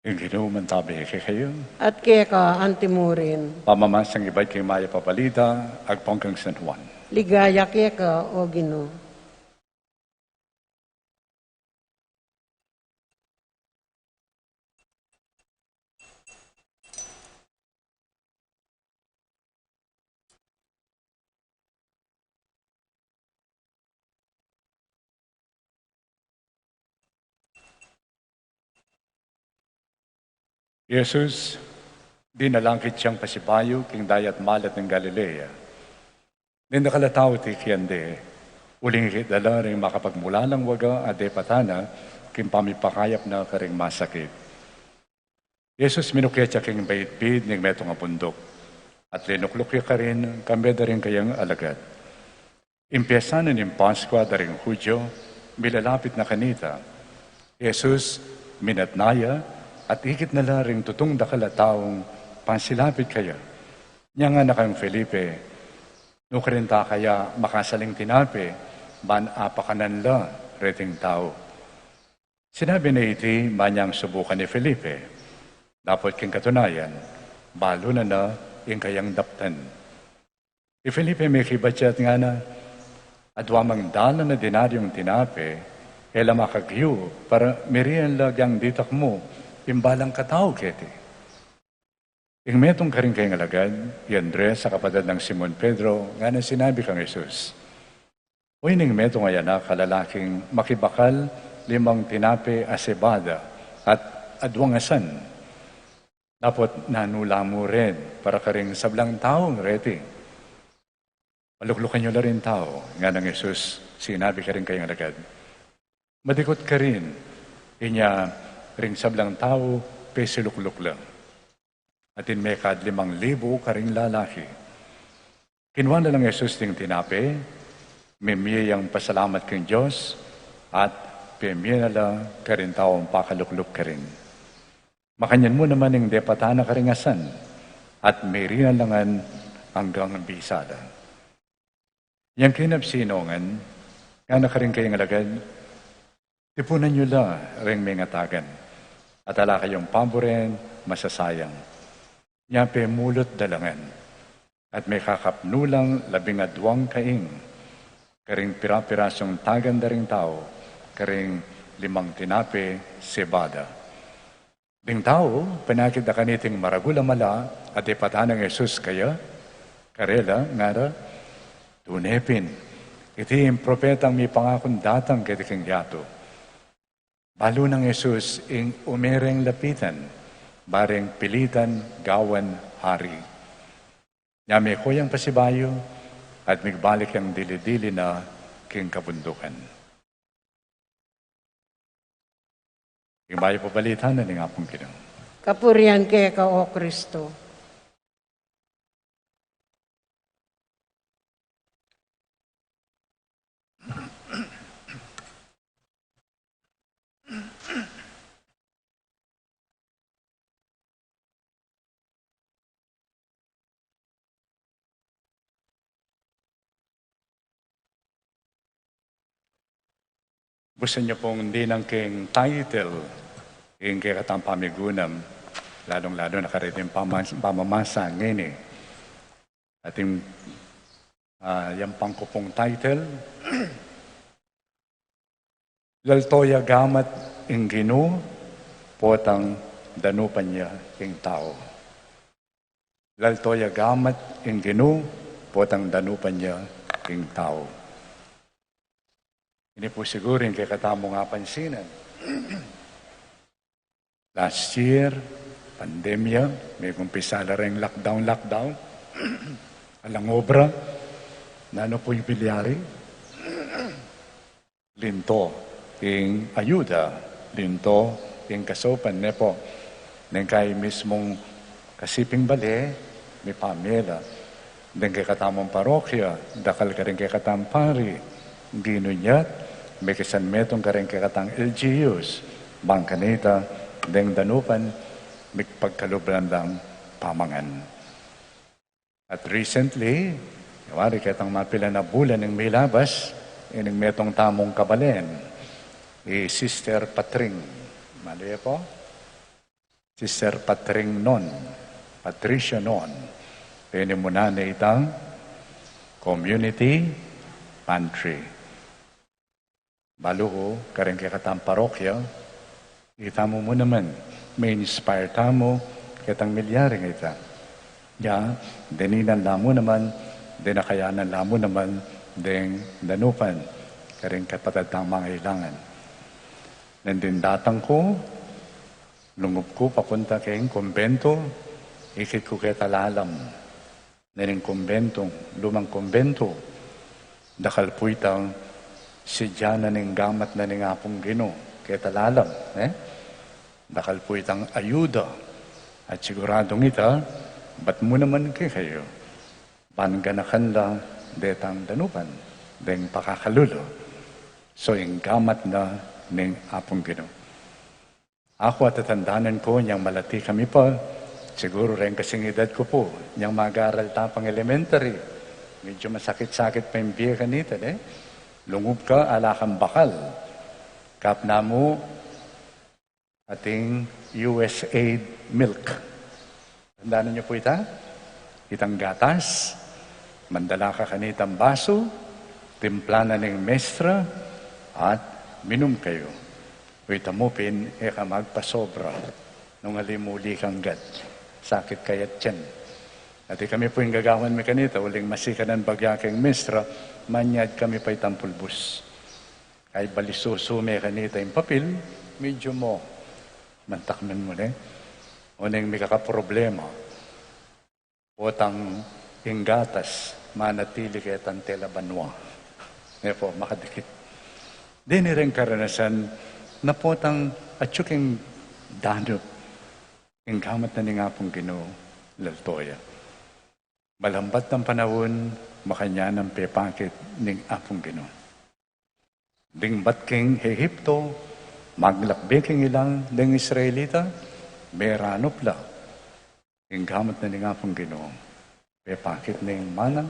Ing Ginu mantabi kekayu. At keka antimurin. Pamamasang ibat king Mayap a Balita agpang kang San Juan. Ligaya keka, O Ginu. Jesus, dinala kit yang pasibayu king dayat malat ning Galilea. Deng dakal a tau tikian de, uling ikit da la ring makapagmulalang waga a depatan na king pamipakayap na karing masakit. Jesus, minukyat ya king baitbit ning metung a bunduk, at linukluk ya karin kambe da ring kayang alagad. Ing piesta na ning Paskua da ring Judio, milalapit na kanita. Jesus, minatna ya, at ikit na la ring tutung dakal a taung pansilapit kaya. Inya ngana kang Felipe, "Nu karin ta kaya makasaling tinape, ban apakanan la reting tau?" Sinabi na iti, ban yang subukan i Felipe. Dapot king katunayan, balu na na ing kayang daptan. I Felipe mekibat ya at ngana, "Adwa mang dalan a denaryung tinape, e la makagyu para mirian la agyang ditak mu ing balang katau keti." Ing metung karing kayang alagad, i Andres a kapatad nang Simon Pedro, ngana sinabi kang Jesus, "Oyni ing metung a anak a lalaking makibakal limang tinape a sebada at adwang asan. Dapot nanu la mu ren para karing sablang tau reti?" "Paluklukan yu la ring tau," nganang Jesus, sinabi karing kayang alagad. Madikut karin, inya ring sablang tau pesilukluk la. Atin mekad limang libu karing lalaki. Kinua na lang Jesus ding tinape, mimie yang pasalamat king Dios, at pemie na la karing taung pakalukluk karin. Makanyan mu naman ing depatan na karing asan, at mirinan la ngan anggang bisa la. Yang kinapsinungan, ngana karing kayang alagad, "Tipunan yu la ring mengatagan, at ala kayung paburen masasayang." Nya pemulut da la ngan, at mekakapnu lang labing adwang kaing karing pira-pirasung tagan da ring tau karing limang tinape sebada. Ding tau, pinakit da kaniting maragul a mala a depatan nang Jesus kaya, karela, ngara, "Tune pin, iti ing propetang mipangakung datang keti king yatu." Balu nang Jesus ing ume reng lapitan, bareng pilitan gawan hari. Nya meko yang pasibayu, at migbalik yang dili-dili na king kabundukan. Ing Mayap a Balita na ning Apung Ginu. Kapurian keka, O Kristo. Bustan yu pung dinang king title ing kekatang pamigunam, lalung-lalu na kareting pama-, pamamasa ngeni. Ating, ah, yang pangkupung title, Lalto ya gamat ing Ginu, potang danupan ya ing tau. Lalto ya gamat ing Ginu, potang danupan ya ing tau. Ini pu siguru ing kekatamung apansinan. Last year, pandemya, mekumpisa la reng lockdown, lockdown. Alang obra, nanu pu ing milyari? Linto ing ayuda, linto ing kasaupan, ne pu. Neng kai mismung kasiping bale, mipamye la. Deng kekatamung parokya, dakal karing kekatang pari, ginunyat, mekisan metung karing kekatang L G Us, bang kanita, deng danupan, mipagkalub lang dang pamangan. At recently, wari ketang mapilan a bulan ing milabas, ining metung tamung kabalen, i Sister Patring. Malu ya pu? Sister Patring Non, Patricia Non, penimunan na itang community pantry. Balu ku, karing kekatang parokya, ita mu mu naman, ma-inspire tamu ketang milyaring ita. Ya, dininan la mu naman, dinakayanan la mu naman deng danupan karing kapatad tang mangailangan. Nandin datang ku, lungub ku papunta keng kumbento, ikit ku keta lalam na ning kumbento, lumang kumbento. Dakal pu itang sidya na ning gamat na ning Apung Ginu keta lalam, eh? Dakal pu itang ayuda, at siguradung ita, bat mu naman kekayu, ban ganakan la detang danupan deng pakakalulu. So, ing gamat na ning Apung Ginu. Aku, atatandanan ku, inyang malati kami pa, siguru reng kasing edad ku pu, inyang mag-aral ta pang elementary, medyu masakit-sakit pa ing bie kanita, de? Lungub ka, ala kang bakal. Kapna mu, ating U S A I D milk. Tandaan niyo pu ita? Itang gatas, mandala ka kanitang basu, timpla na ning mestra, at minum kayu. Uy, ita mu pin, e ka magpasobra nung ali mu uli kang gat. Sakit kaya tiyan. At kami pu ing gagawan mi kanita, uling masikanan bagya keng mestra, manyad kami pa itang pulbus. Kay balisusu me kanita ing papil, medyu mu mantakmen mu ne. Oneng mikakaproblema, potang ing gatas manatili ketang tela banua. Ne pu, makadikit. Deni reng karanasan na potang atyu keng danup ing gamat na ning Apung Ginu, lalto ya. Malambat nang panaun, makanyan nang pepakit ning Apung Ginu. Dingbat king Ehipto, maglakbe king ilang deng Israelita, meranup la ing gamat na ning Apung Ginu. Pepakit ne ing mana,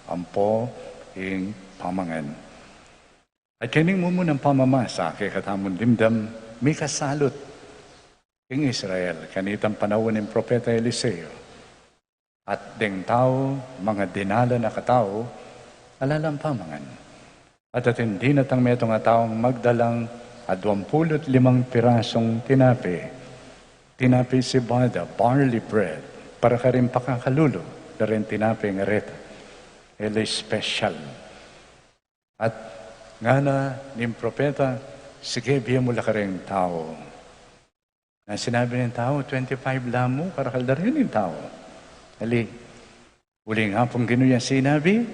ampo ing pamangan. At kening mumunang pamamasa kekatamung dimdam, mikasalut king Israel kanitang panaun ning propeta Eliseo. At deng tau, mangadinan la katau, ala lang pamangan. At atin dinatang metung a taung magdalang aduang pulu't limang pirasung tinape, tinape cebada, barley bread, para karing pakakalulu, la reng tinape ngareta. Ele special. At ngana ning propeta, sige, bie mu la kareng tau. Nung sinabi ning tau, twenty-five la mu, karakal da rin ning tau. Ali, uling Apung Ginu yang sinabi,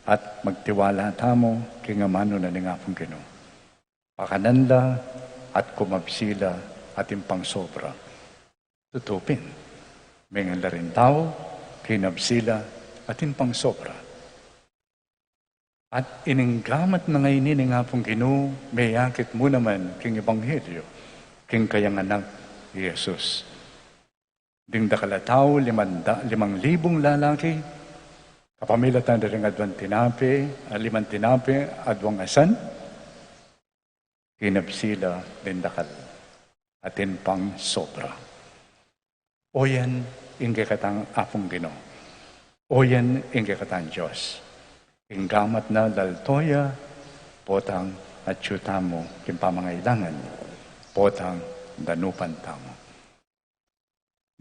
at magtiwala tamu king amanu na ning Apung Ginu. Pakanan la, at kumabsi la, atin pang sobra. Tutu pin, mengan la ring tau, kinabsi la, atin pang sobra. At ining gamat na ngeni ning Apung Ginu, meyakit mu naman king ebanghelyo, king kayang anak i Jesus. Ding dakal a tau, limanda, limang libung lalaki, kapamilatan da ring aduang tinape, ah, limang tinape, aduang asan, kinabsi la ding dakal, atin pang sobra. Oyan ing kekatang Apung Ginu. Oyan ing kekatang Dios. Ing gamat na lalto ya, potang atyu tamu king pamangailangan, potang danupan tamu.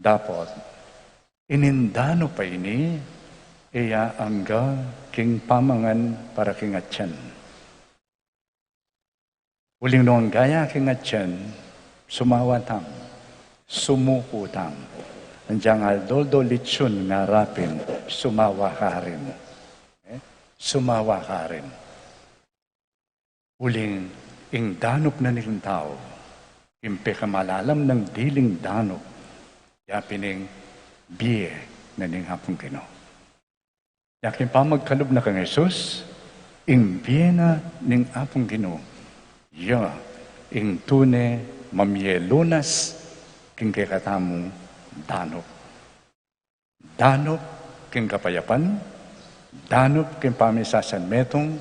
Dapot, ining danup a ini, e ya angga king pamangan para king atian. Uling nung angga ya king atian, sumawa tamu, sumuku tamu. Anyang aldo-aldo litson ngarapin, sumawa karin. Eh? Sumawa karin. Uling ing danup na ning tau, ing pekamalalam nang diling danup, ya pin ing bie na ning Apung Ginu. Ya king pamagkalub na kang Jesus, ing bie na ning Apung Ginu, ya ing tune mamie lunas king kekatamung danup. Danup king kapayapan, danup king pamisasanmetung,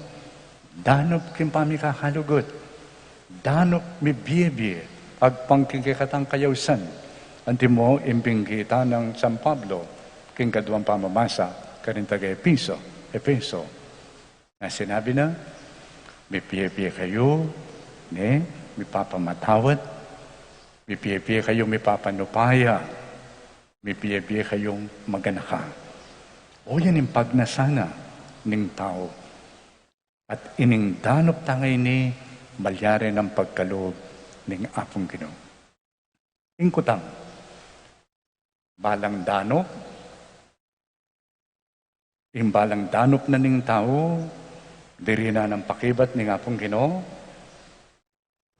danup king pamikakalugud, danup mibie-bie agpang king kekatang kayausan, Antimo ing binggit nang San Pablo king kaduang pamamasa karing taga-Efeso, Efeso, na sinabi na, "Mibie-bie kayu, ne, mipapamatawad, mibie-bie kayu, mipapanupaya, mibie-bie kayung maganaka." O, yan ing pagnasana ning tau. At ining danup tang ini, malyari nang pagkalub ning Apung Ginu. Ing kutang, balang danup, ing balang danup na ning tau, diri na nang pakibat ning Apung Ginu,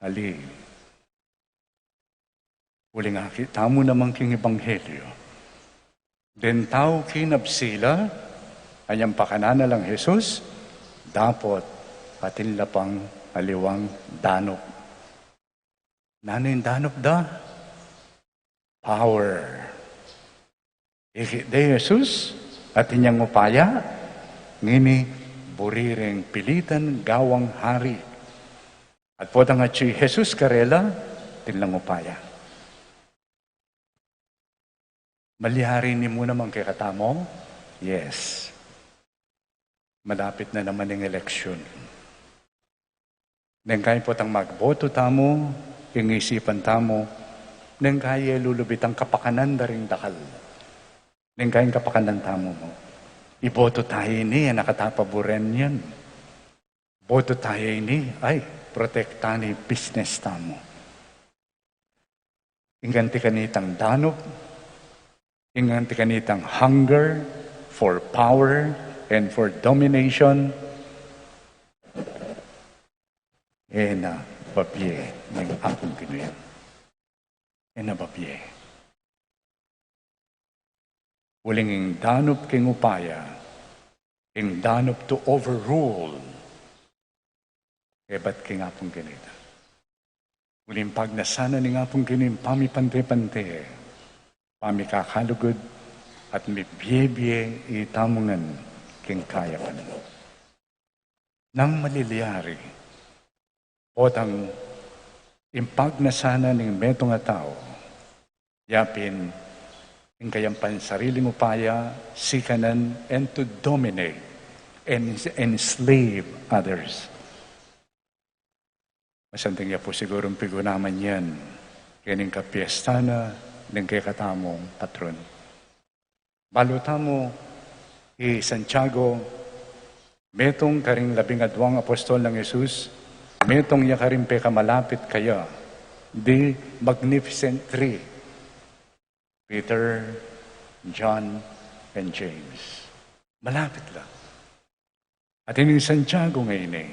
ali. Uling akit tamu naman king ebanghelyo, deng tau kinabsi la, anyang pakanan na lang Jesus, dapot atin la pang aliwang danup. Nanu ing danup da? Power. Ikit de i Jesus, atin yang upaya, ngeni buri reng pilitan gawang hari. At potang atyu i Jesus karela, atin lang upaya. Malyari ini mu naman kekatamu? Yes. Malapit na naman ing eleksyon. Neng kai potang magboto tamu, ing isipan tamu, neng kai e lulubitang kapakanan da ring dakal. Neng kai ing kapakanan tamu mu, iboto tamu ini, e na katamu paburen yan. Boto tamu ini, ay, protektan ing business tamu. Ing anti kanitang danup, ing anti kanitang hunger for power and for domination, e na babie ning Apung Ginu yan. E na babie. Uling ing danup king upaya, ing danup to overrule, ebat king Apung Ginu ita. Uling pagnasana ning Apung Ginu ing pamipante-pante, pamikakalugud, at mibie-bie itamu ngan king kayapan. Nang malilyari, potang ing pagnasana ning metung a tau, yapin ing kayang pansariling upaya, sikanan, and to dominate and enslave others. Masanting ya pu sigurung pigunaman yan kening kapiesta na ning kekatamung patron. Balu tamu i Santiago, metung karing labing aduang apostol nang Jesus, metung ya karing pekamalapit kaya, the Magnificent Three, Peter, John, and James. Malapit la. At ining Santiago ngeni,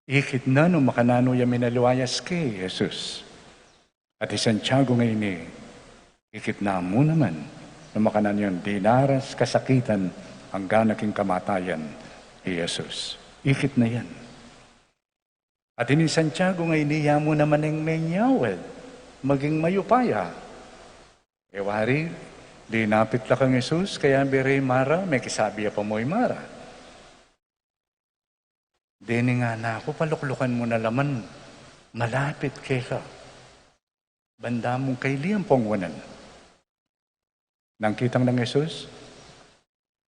ikit na nung makananu ya minaliwayas ke i Jesus. At i Santiago ngeni, ikit na mu naman nung makananu yang dinaras kasakitan anggang king kamatayan i Jesus. Ikit na yan. At ining Santiago ngeni, ya mu naman ing menyawad maging mayupaya. E wari, linapit la kang Jesus, kayabe re i Mara, mekisabi ya pa mu i Mara. Deni ngana ku, paluklukan mu na la man, malapit keka. Banda mung kaili ampong wanan. Nang kitang nang Jesus,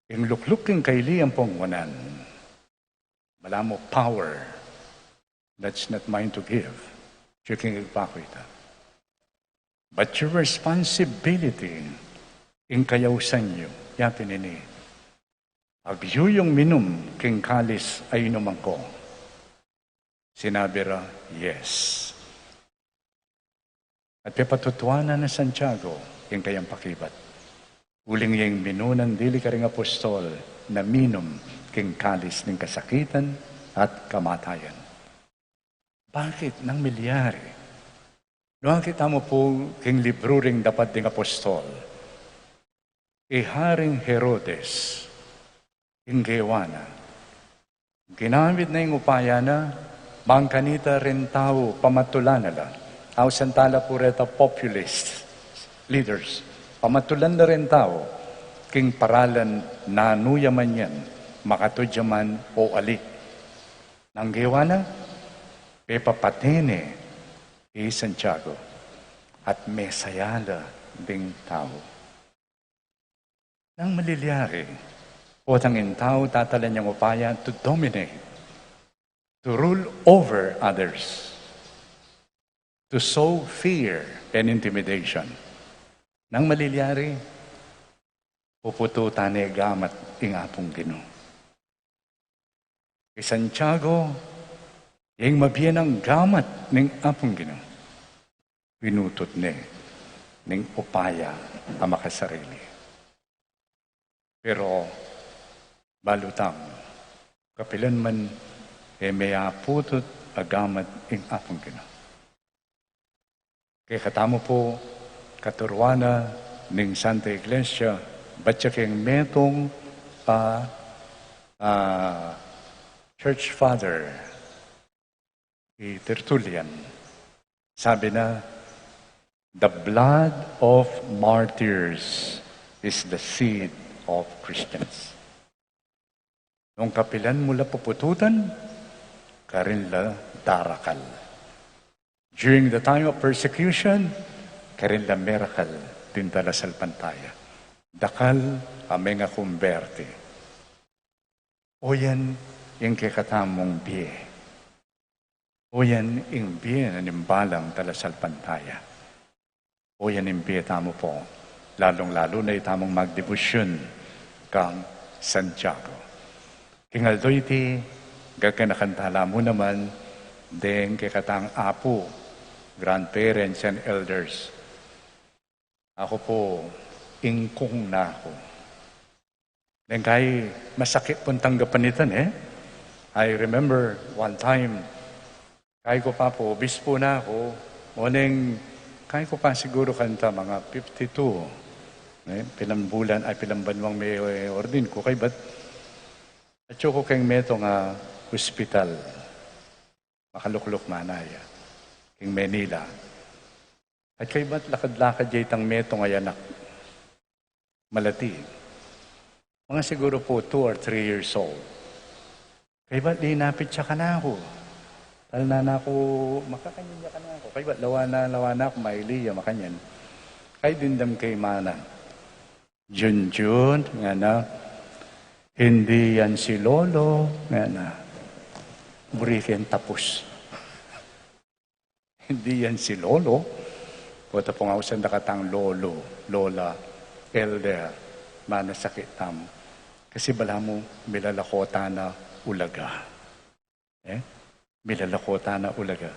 ing lukluk king kaili ampong wanan, malam mu power, that's not mine to give. Siya king Ibpa ku ita. But your responsibility, ing kayausan yu, yapin ini, agyu yung minum king kalis a inuman ku. Sinabi ra, yes. At pepatutuanan nang Santiago ing kayang pakibat. Uling ya ing minunan dili karing apostol na minum king kalis ning kasakitan at kamatayan. Bakit nang milyari? Nung akit tamu pu king libru ring Dapat ding Apostol, i Haring Herodes, ing gewa na, ginamit na ing upaya na, bang kanita ring tau pamatulan na la. Ausan tala pu reta populist leaders. Pamatulan na ring tau king paralan nanu ya man yan, makatud ya man o ali. Nang gewa na, pepapate ne i Santiago. at mesaya la ding tau. Nang malilyari, potang ing tau tatalan yang upaya to dominate, to rule over others, to sow fear and intimidation. Nang malilyari, pupututan ne gamat ing Apung Ginu. I Santiago, ing mabie nang gamat ning Apung Ginu, pinutut ne ning upaya a makasarili. Pero balu tamu, kapilan man e meyaputut a gamat ing Apung Ginu. Kekatamu pu, katuruan na ning Santa Iglesia, batya keng metung a, a, church father, i Tertullian, sabi na, "The blood of martyrs is the seed of Christians." Nung kapilan mu la pupututan, karin la darakal. During the time of persecution, karin la merakal ding talasalpantaya. Dakal a mengakumberti. O yan ing kekatamung bie. O yan ing bie na ning balang talasalpantaya. O yan ing bie tamu pu, lalung-lalu na itamung magdebosyon kang Santiago. King aldo iti, gaganakan tala mu naman deng kekatang apu, grandparents and elders. Aku pu, ingkung na ku. Neng kai masakit pung tanggapan ita, e? I remember one time, kai ku pa pu, obispo na ku, o neng kai ku pa siguru kanita mga fifty-two, e? Pilan bulan, ay, pilan banuang me-ordain ku, kaybat atyu ku keng metung a ospital. Makalukluk manaya, king Manila. At kaybat lakad-lakad ya itang metung a anak. Malati. Mga siguru pu two or three years old. Kaybat linapit ya kanaku. Talnan na ku, makakanyan ya kanaku. Kaybat lawan na, lawan na ku, maili ya, makanyan. Kay dimdam ke i mana. "Junjun," ngana, "hindi yan si Lolo," ngana. Buri keng tapus. "Hindi yan si Lolo." Pota pung ausan da katang lolo, lola, elder, manasakit tamu. Kasi balamu milalako tana ulaga. E? Milalako tana ulaga.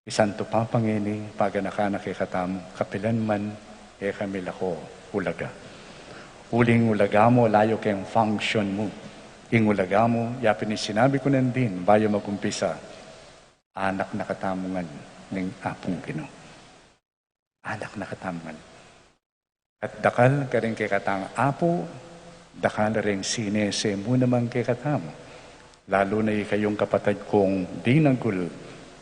I Santo Papa ngeni, paganakan na kekatamu, kapilan man e ka milako ulaga. Uling ulaga mu, layu keng function mu. Ing ulaga mu, yapin ing sinabi ku nandin, bayu magumpisa, anak na katamu ngan ning Apung Ginu. Anak na katamu ngan. At dakal karing kekatang apu, dakal reng sinese mu naman kekatamu. Lalu na ikayung kapatad kung dinagul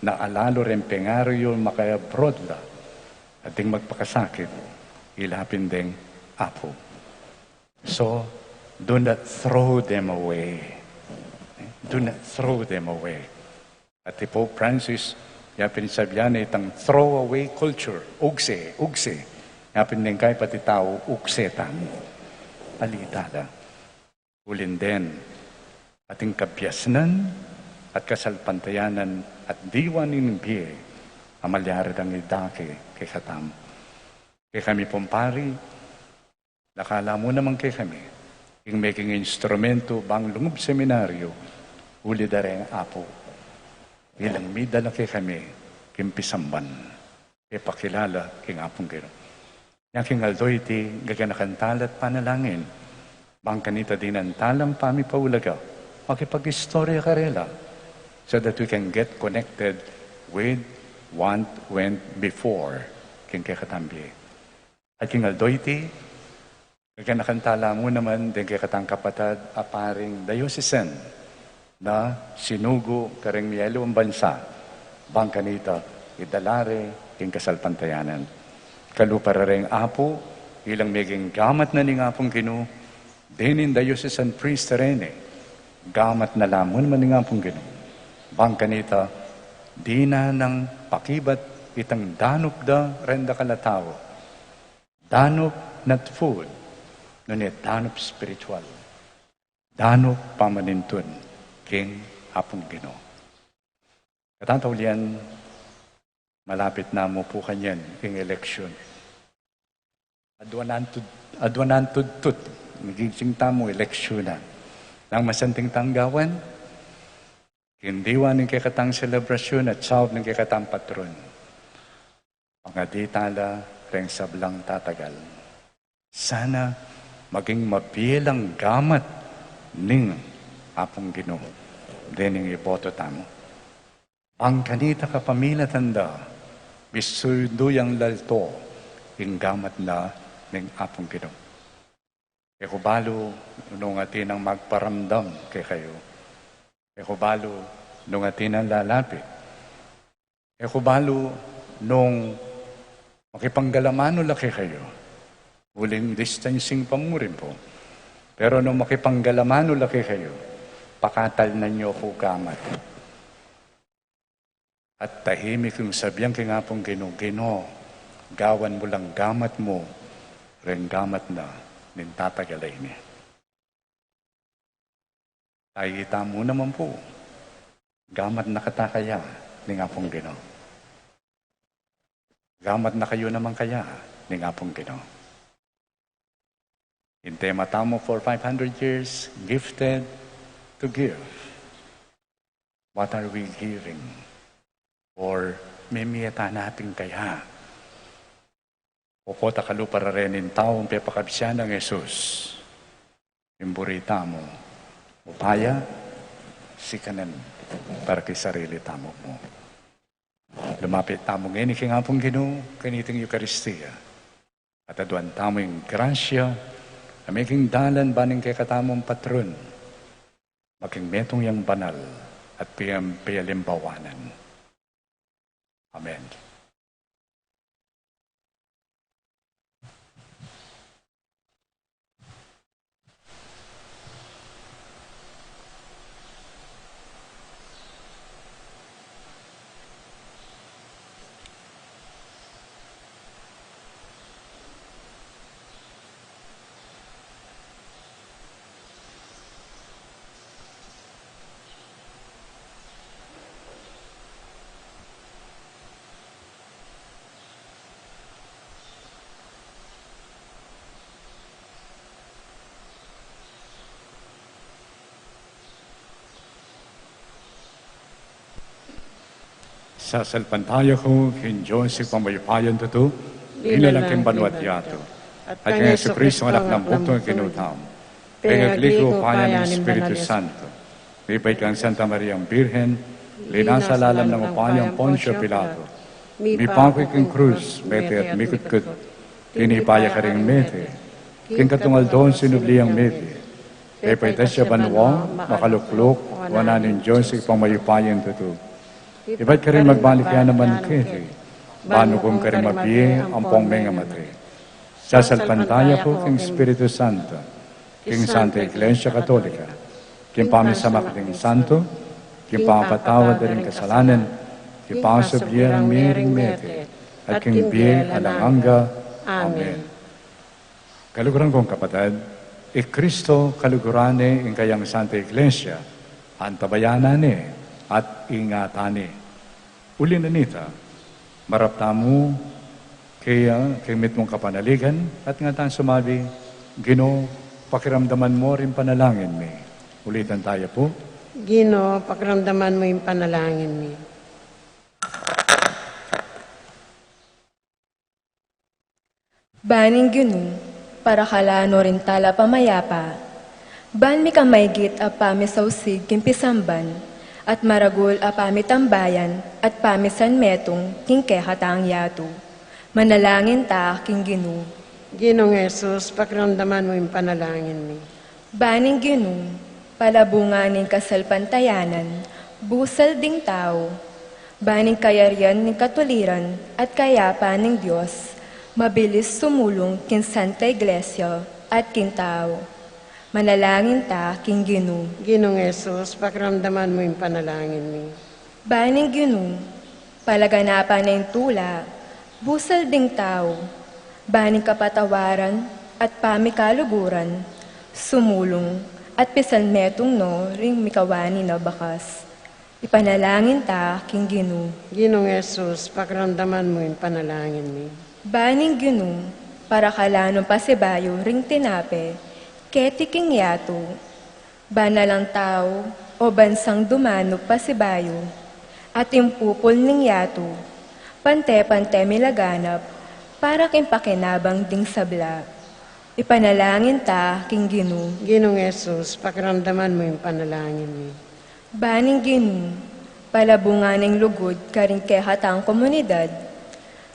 na alalu reng pengaryu maka-abroad la. At ding magpakasakit, ila pin deng apu. So, do not throw them away. Do not throw them away. At i Pope Francis, yapin sabian na itang throwaway culture, ugse, ugse. Yapin deng kai pati tau, ugse tamu. Alita la. Uling den, ating kabiasnan, at kasalpantayanan, at diwa ning bie, a malyari dang idake kekatamu. Kekami pung pari, dakal la mu naman kekami, ing meging instrumentu bang lungub seminaryu, uli da reng apu. Ilang midala kekami, king pisamban, ipakilala king Apung Ginu. Nya king aldo iti, gaganakan tala at panalangin, bang kanita dinan talang pamipaulaga, makipag-istorya karela, so that we can get connected with what went before king kekatang bie. At king aldo iti, gaganakan tala mu naman deng kekatang kapatad a paring diocesan na sinugu kareng miyaliwang bansa, bang kanita idala re king kasalpantayanan. Kalupa ra reng apu, ilang meging gamat na ning Apung Ginu, dening diocesan priest reni, gamat na la mu naman ning Apung Ginu. Bang kanita, dinan nang pakibat itang danup da reng dakal a tau. Danup not food, nune danup spiritual. Danup pamanintun king Apung Ginu. Katataulian, malapit na mu pu kanyan ing eleksyon. Adwa nang tud-, adwa nang tudtut, magiging tamu eleksyon na. Nang masanting tang gawan, king diwa ning kekatang selebrasyon at saup ning kekatang patron. Pangadi tala reng sablang tatagal. Sana maging mabie lang gamat ning Apung Ginu dening iboto tamu. Bang kanita kapamilatan da, bisundu yang lalto ing gamat na ning Apung Ginu. E ku balu nung atin nang magparamdam kekayu. E ku balu nung atin nang lalapit. E ku balu nung makipanggalamanu la kekayu. Uling distancing pa mu rin pu. Pero nung makipanggalamanu la kekayu, pakatalnan yu pu gamat. At tahimik yung sabian king Apung Ginu, Ginu, gawan mu lang gamat mu reng gamat na ning tatagal a ini. Tamu naman pu, gamat na kata kaya ning Apung Ginu? Gamat na kayu naman kaya ning Apung Ginu? Ing tema tamu for five hundred years, gifted to give. What are we giving? Or mimie ta na pin kaya? Opo, ta kalupa ra reni ing taung pepakabisian nang Jesus. Ing buri tamu, upaya, sikanan para king sarili tamu mu. Lumapit tamu ngeni king Apung Ginu, kaniting Eukaristia. At aduan tamu ing grasya a maging dalan ba ning kekatamung patron, maging metung yang banal at pia-, pialimbawanan. Amen. Sasalpantaya ku king Dios Ibpang mayupayang tutu, linalang king banua't yatu, at kang Jesucristo, anak nang bugtung Ginu tamu, pengagli king upaya ning Espiritu Santo, mibait kang Santa Mariang Birhen, linasa lalam ning upaya nang Poncio Pilato, mipaku king krus, mete at mikutkut, tinipa ya karing mete, king katlung aldo sinubli yang mebie, pepaitas ya banua, makalukluk wanan ning Dios Ibpang mayupayang tutu. Ibat karin magbalik ya naman keti, ban hukum karing mabie ampong mengamate. Sasalpantaya ku king Espiritu Santo, king Santa Iglesia Katolika, king pamisamak ding santo, king pamapatawad da ring kasalanan, king pasubli rang mie ring mete, at king bie alang angga. Amen. Kaluguran kung kapatad, i Kristo kaluguran ne ing kayang Santa Iglesia, antabayanan ne at ingatan ne. Uli na nita, marap tamu kaya king mitmung kapanaligan at ngatan sumambi, Ginu, pakiramdaman mu ring panalangin mi. Ulitan taya pu. Ginu, pakiramdaman mu ing panalangin mi. Ban ing Ginu, parakalan no ring tala pamayapa. Ban mikamaigit a pamisausig king pisamban, at maragul a pamitambayan, at pamisanmetung king kekatang yatu. Manalangin ta king Ginu. Ginung Jesus, pakiramdaman mu ing panalangin mi. Ban ing Ginu, palabungan ning kasalpantayanan, busal ding tau. Ban ing kayarian ning katuliran at kayapan ning Dios, mabilis sumulung king Santa Iglesia at king tau. Manalangin ta king Ginu. Ginung Jesus, pakiramdaman mu ing panalangin mi. Ban ing Ginu, Palaganapan na ing tula, busal ding tau, ban ing kapatawaran at pamikaluguran, sumulung at pisan metung no ring mikawani na bakas. Ipanalangin ta king Ginu. Ginung Jesus, pakiramdaman mu ing panalangin mi. Ban ing Ginu, parakala nung pasibayu ring tinape keti king yatu, ban alang tau o bansang dumanu pasibayu, at ing pupul ning yatu, pante-pante milaganap para king pakinabang ding sabla. Ipanalangin ta king Ginu. Ginung Jesus, pakiramdaman mu ing panalangin mi. Ban ing Ginu, palabungan ing lugud karing kekatang komunidad,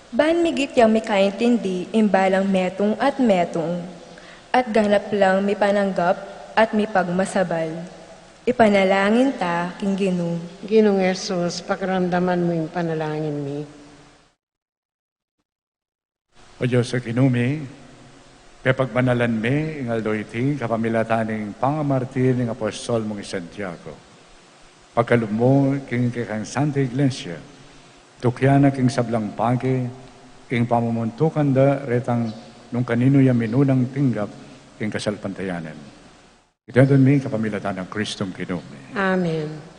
ban migit yang mikaintindi ing balang metung at metung, at ganap lang mipananggap at mipagmasabal. Ipanalangin ta king Ginu. Ginung Jesus, pakiramdaman mu ing panalangin mi. O Dios a Ginu mi, pepagbanalan mi ing aldo iti kapamilatan ning pangamartir ning apostol mung i Santiago. Pagkalub mu king kekang Santa Iglesia, tukyan na king sablang bage ing pamumuntukan da retang nung kaninu ya minunang tinggap king kasalpantayanan. Iti adwan mi kapamilatan nang Kristong Ginu mi. Amen.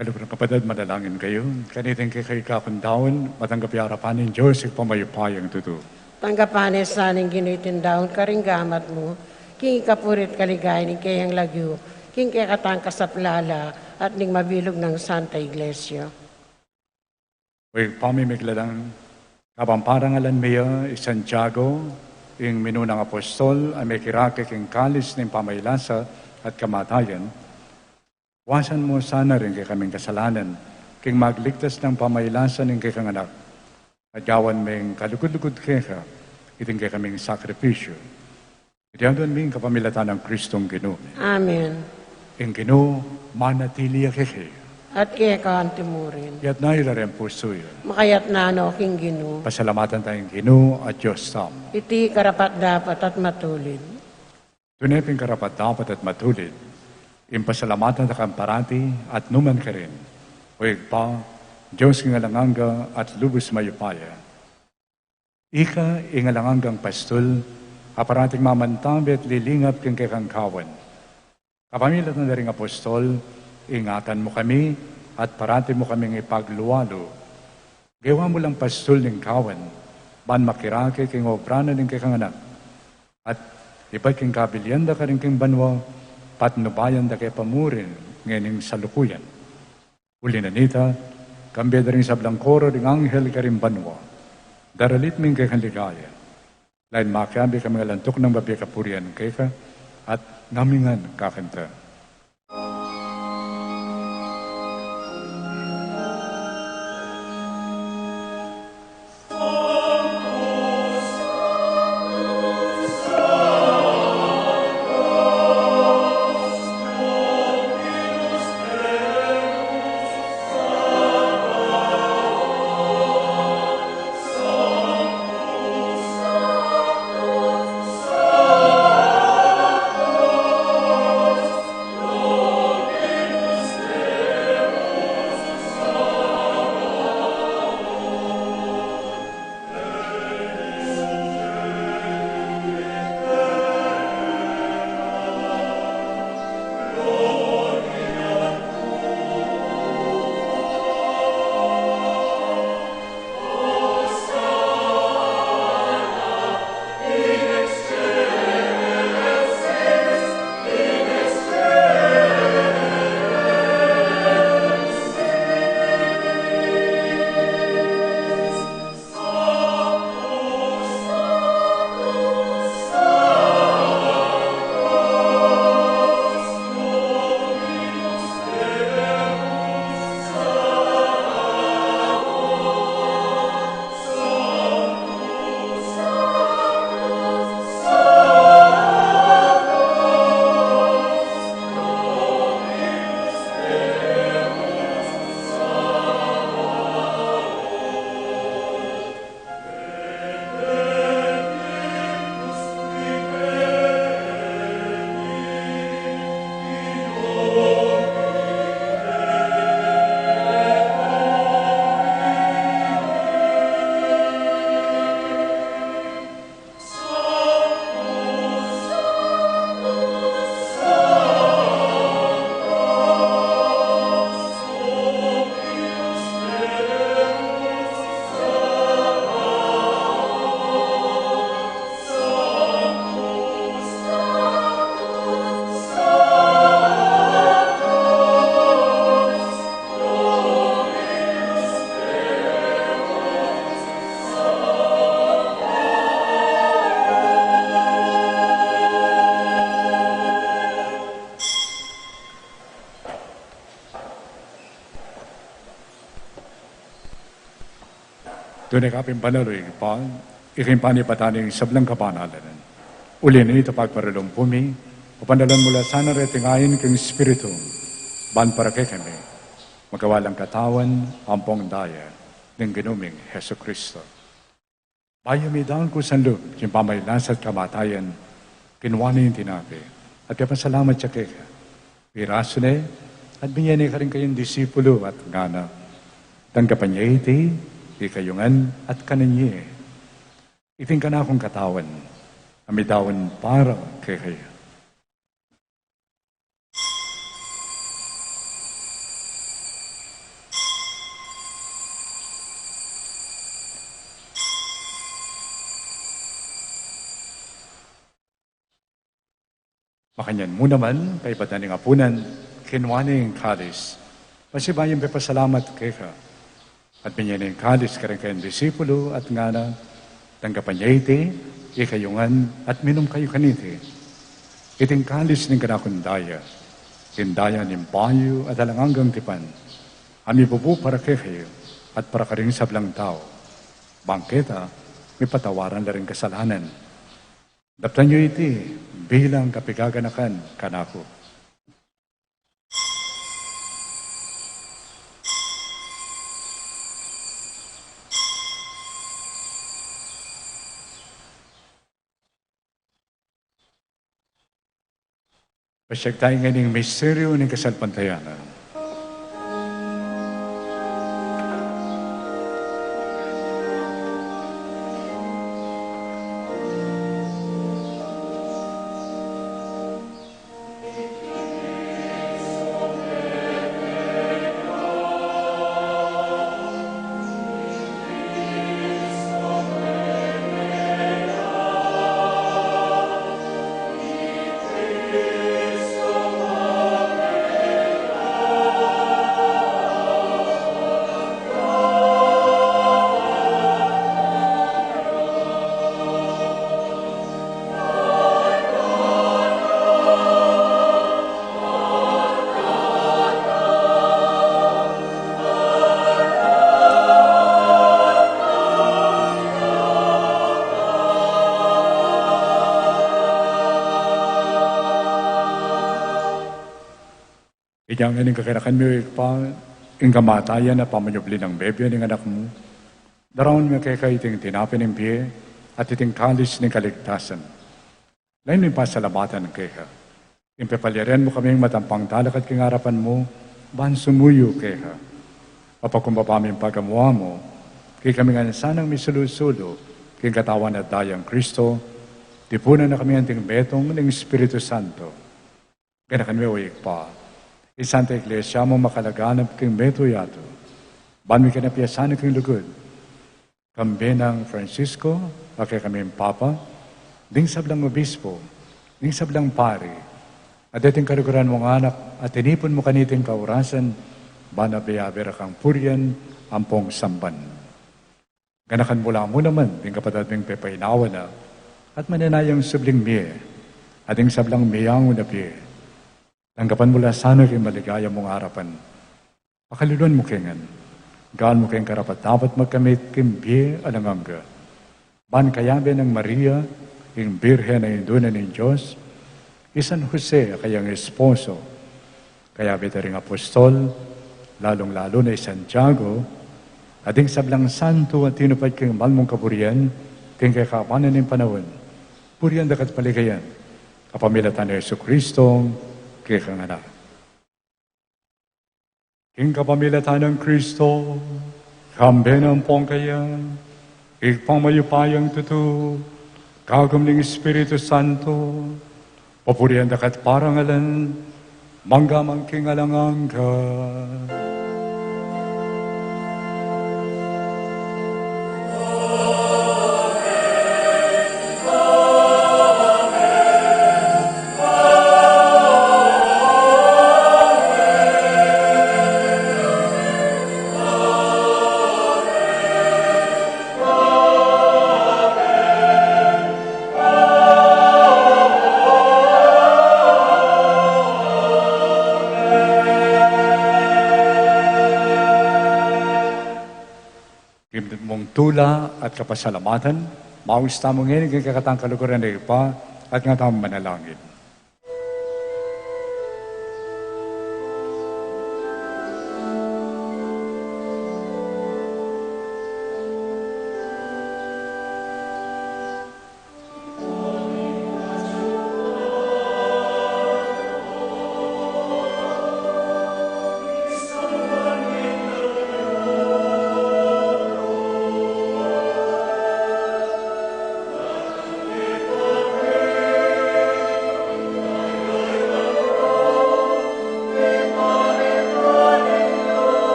Kalugud kung kapatad, manalangin kayu. Kaniting kekayu kakundaun, matanggap ya arapan ning Dios, Ibpang mayupayang tutu. Tanggapan na sa ning Ginu iting daun karing gamat mu, king kapurian at kaligayan ning keyang lagyu, king kekatang kasaplalan, at ning mabilug nang Santa Iglesia. O Ibpa mi, miglalang kapamparangalan mi ya i Santiago, ing minunang apostol, a mekirake king kalis ning pamaylasa at kamatayan, wasan mu sana ring kekaming kasalanan, king magligtas nang pamaylasa ning kekang Anak, at gawan meng kalugud-lugud keka iting kekaming sakripisyu. Iti aduan mi king kapamilatan nang Kristong Ginu mi. Amen. Ing Ginu manatili ya kekayu. At keka anti murin. Itas yu la ring pusu yu. Makatas na no king Ginu. Pasalamatan taya ing Ginu a Dios tamu. Iti karapat-dapat at matulid. Tune pin karapat-dapat at matulid, ing pasalamatan da ka parati at nukarin man, O Ibpa, Dios king alang angga at lubus mayupaya. Ika ing alang anggang pastul, a parating mamantabi at lilingap king kekang kawan. Kapamilatan da ring apostol, ingatan mu kami at parati mu kaming ipagluwalu. Gewa mu lang pastul ning kawan, ban makirake king obra na ning kekang Anak. At ibat king kabilian da karin king banua, patnubayan da ke pa mu rin ngening salukuyan. Uli na nita, kambe da ring sablang koro ring anghel karing banua, daralit mi ing kekang ligaya. Lain makiabe kami ngan lantuk nang babie kapurian keka, at ngamingan kakanta. Tune ka pin banal, O Ibpa, ika ing panibatan ning sablang kabanalan. Uli na nita, pagmarulung pu mi, pabanalan mu la sana reting ain king Espiritu, ban para kekami magawa lang katawan ampong daya ning Ginu ming Jesucristo. Bayu midaun ku sanlub king pamaylasa at kamatayan, kinua ne ing tinape, at pepasalamat ya keka, pirasu ne, at binye ne karing kayang disipulu, at ngana: Tanggapan ye iti, ikayu ngan, at kanan ye. Iti ing kanakung katawan, a midaun para kekayu. Makanyan mu naman, kaybat na ning apunan, kinua ne ing kalis, pasibayu yang pepasalamat keka, at binye ne ing kalis karing kayang disipulu, at ngana: Tanggapan ye iti, ikayu ngan, at minum kayu kaniti. Iti ing kalis ning kanakung daya, ing daya ning bayu at alang anggang tipan, a mibubu para kekayu at para karing sablang tau, bang keta mipatawaran la ring kasalanan. Daptan yu iti bilang kapigaganakan kanaku. Pasyag tayu ngening misteryu ning kasalpantayanan. Inya ngeni ing kakerakan mi, o Ibpa, ing kamatayan at pamanyubli nang mebie ning Anak mu, daraun mi keka iting tinape ning bie at iting kalis ning kaligtasan. Lalu mi pasalamatan keka ing pepalyarian mu kaming matampang talakad king arapan mu, ban sumuyu keka. Papakumbaba mi ing pagamu-amu, king kami ngan sanang misulu-sulu king katawan at dayang Kristo, tipunan na kami anting metung ning Espiritu Santo. Ganakan mu, o Ibpa, ing Santa Iglesia mu makalaganap king metung yatu, ban mikana piyasan king lugud, kambe nang Francisco, a kekaming Papa, ding sablang obispo, ding sablang pari, at deting kaluguran mung anak a tinipun mu kaniting kaurasan, ban abe-abe ra kang purian ampong samban. Ganakan mu la mu naman ding kapatad ming pepainawa na at manenayang subling mie, at ding sablang meangu na bie. Tanggapan mu la sana king maligaya mung arapan. Pakalulwan mu ke ngan, gawan mu keng karapat-dapat magkamit king bie alang angga, ban kayabe nang Maria, ing Birhen a Indu na ning Dios, i San Jose a kayang esposo, kayabe da ring apostol, lalung-lalu na i Santiago, at ding sablang santo a tinupad king mal mung kaburian king kekaban ning panaun, purian daka at paligayan, kapamilatan nang Jesucristo, kekang Anak. King kapamilatan nang Kristo, kambe na ampong kaya, Ibpang mayupayang tutu, kagum ning Espiritu Santo, papurian daka at parangalan, mangga man king alang angga. King mung tula at kapasalamatan, maus tamu ngeni king kekatang kaluguran ning Ibpa, at nga tamung manalangin.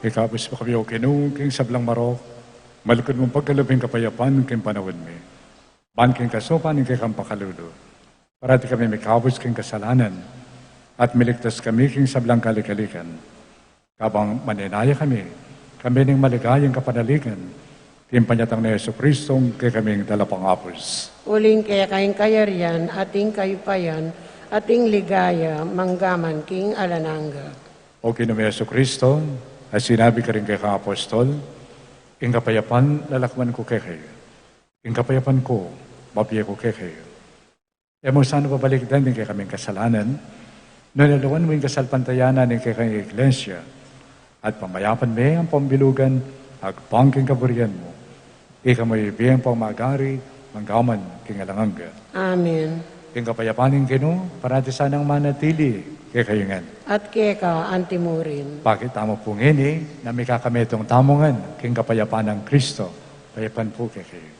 Ikabus mu kami, O Ginu, king sablang marok, malugud mung pagkalub ing kapayapan king panaun mi. Ban king kasupan ning kekang pakalulu, parati kami mikabus king kasalanan, at miligtas kami king sablang kalikalikan. Kabang manenaya kami, kami ning maligayang kapanaligan, king panyatang nang Jesu Kristong kekaming Talapangabus. Uling keka ing kayarian, at ing kayupayan, at ing ligaya, manggaman king alang angga. O Ginu ming Jesu Kristo, a sinabi mu karing kekang apostol, ing kapayapan lalakwan ku kekayu, ing kapayapan ku bibie ku kekayu. E mu sana babalikdan ding kekaming kasalanan, nune lawan mu ing kasalpantayanan ning kekang Iglesia, at pamayapan me ampong bilugan, agpang king kaburian mu. Ika mu ing bibie ampong pamagari, manggaman king alang angga. Amen. Ing kapayapan ning Ginu, parati sanang manatili kekayu ngan. At keka antimurin. Pakit tamu pu ngeni, na mikakametung tamu ngan king kapayapan nang Kristo, payapan pu kekayu.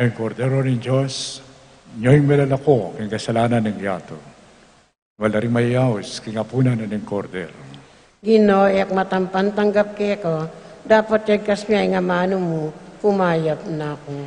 Ing Kordero ning Dios, ing milalako king kasalanan ning yatu. Wala ring mayayaus king apunan ning Kordero. Ginu, e ku matampan tanggap keka, dapot yagkas mu ing amanu mu, kumayap na ku.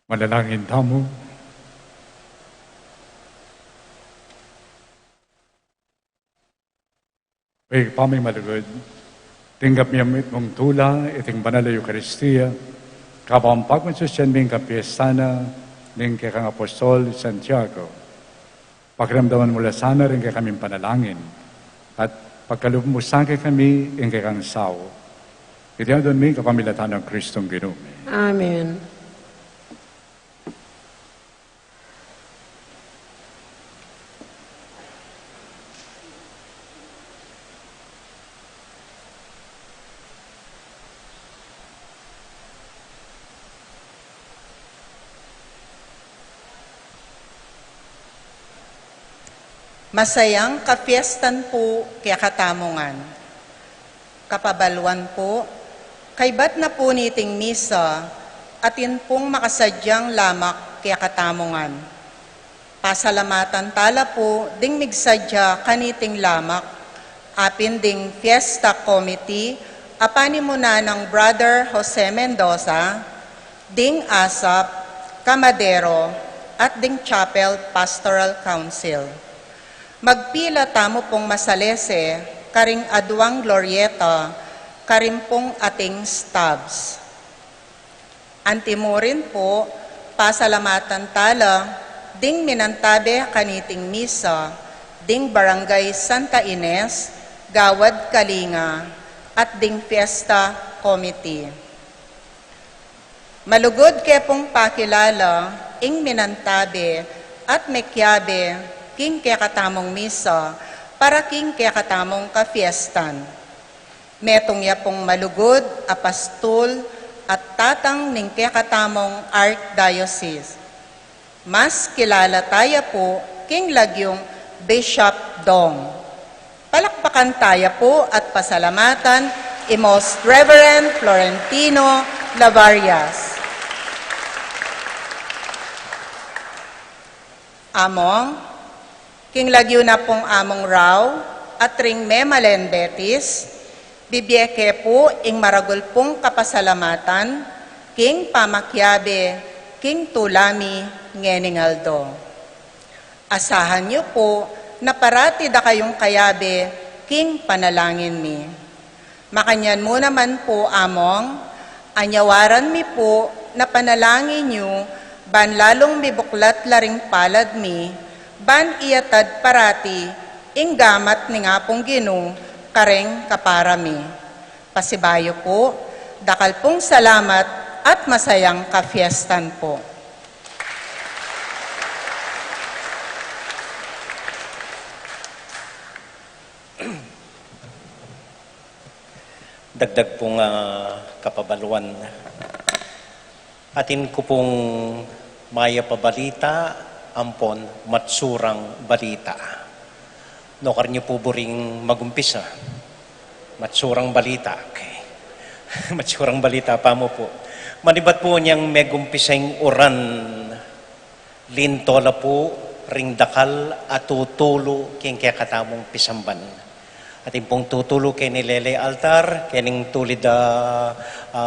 Manalangin tamu. Ibpa ming malugud, tinggap mi pu king tula iting banal a Eukaristia, kabang pagmasusyan mi ing kapiestan na ning kekang apostol Santiago. Pakiramdaman mu la sana ring kekaming panalangin, at pagkalub mu sa kekami ing kekang saup. Iti adwan mi kapamilatan nang Kristong Ginu mi. Amen. Masayang kapiestan pu kekatamu ngan. Kapabaluan pu, kaybat na pu niting misa, atin pung makasadyang lamak kekatamu ngan. Pasalamatan tala pu ding migsadya kaniting lamak, apin ding Fiesta Committee a panimunan nang Brother Jose Mendoza, ding ASAP, kamadero, at ding Chapel Pastoral Council. Magpila tamu pung masalese karing aduang glorieta, karin pung ating stabs. Antimurin pu, pasalamatan tala ding minantabe kaniting misa, ding Barangay Santa Ines, Gawad Kalinga, at ding Fiesta Committee. Malugud ke pung pakilala ing minantabe at mekiabe king kekatamung misa para king kekatamung kapiestan. Metung ya pung malugud a pastul at tatang ning kekatamung Archdiocese. Mas kilala taya pu king lagyung Bishop Dong. Palakpakan taya pu at pasalamatan i Most Reverend Florentino Lavarias. Among, king lagyu na pung Among Rau at ring Memalen Betis, bibie ke pu ing maragul pung kapasalamatan king pamakiabe king tula mi ngening aldo. Asahan yu pu na parati da kayung kayabe king panalangin mi. Makanyan mu naman pu, Among, anyawaran mi pu na panalangin yu ban lalung mibuklat la ring palad mi, ban iyatad parati ing gamat ning Apung Ginu kareng kapara mi. Pasibayu pu, dakal pung salamat at masayang kapiestan pu. Dagdag pung, ah, kapabaluan. Atin ku pung mayap a balita ampon matsurang balita. Nukar yu pu buring magumpisa? Matsurang balita. Okay. Matsurang balita pa mu pu. Manibat pu nyang megumpisa ing uran, linto la pu ring dakal a tutulu king kekatamung pisamban. Atin pung tutulu keni lele altar, kening tulid a, a,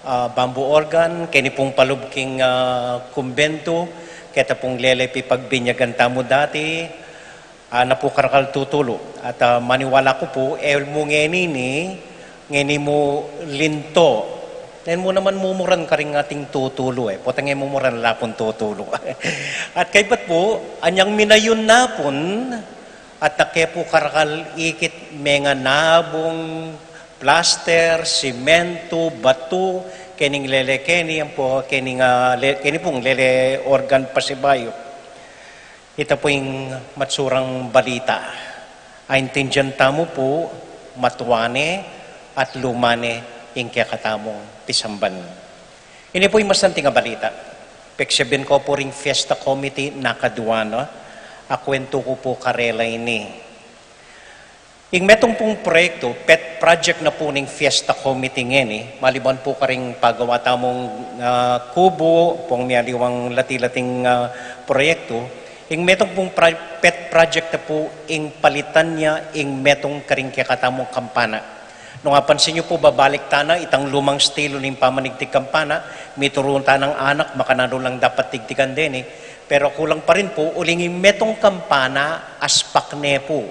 a, bamboo organ, keni pung palub king, a, kumbentu, keta pung lele pipagbinyagan tamu dati, a, na pu karakal tutulu. At, a, maniwala ku pu, e mu ngeni ini, ngeni mu linto. Nanu mu naman mumuran karing ating tutulu, e. Potang e mumuran, ala pung tutulu. At kaybat pu, anyang minayun na pun, at na ke pu karakal ikit menganabung plaster, simentu, batu, kening lele keni, ampo kening, a, le-, keni pung lele organ pasibayu. Ita pu ing matsurang balita. Aintindian tamu pu, matua ne at luma ne ing kekatamung pisamban. Ini pu ing masanting a balita. Peksebian ku pu ring Fiesta Committee, nakadua na, akuentu ku pu karela ini. Ing metung pung proyektu, pet project na pu ning Fiesta Committee ngeni, maliban pu karing pagawa tamung, a, kubu, pung mialiwang lati-lating, a, proyektu, ing metung pung pra-, pet project na pu ing palitan ya ing metung karing kekatamung kampana. Nung apansin yu pu, babalik tana itang lumang estilo ning pamanigtig kampana, mituru tanang anak makananu lang dapat tigtigan deni, pero kulang pa rin pu, uling ing metung kampana, aspak ne pu,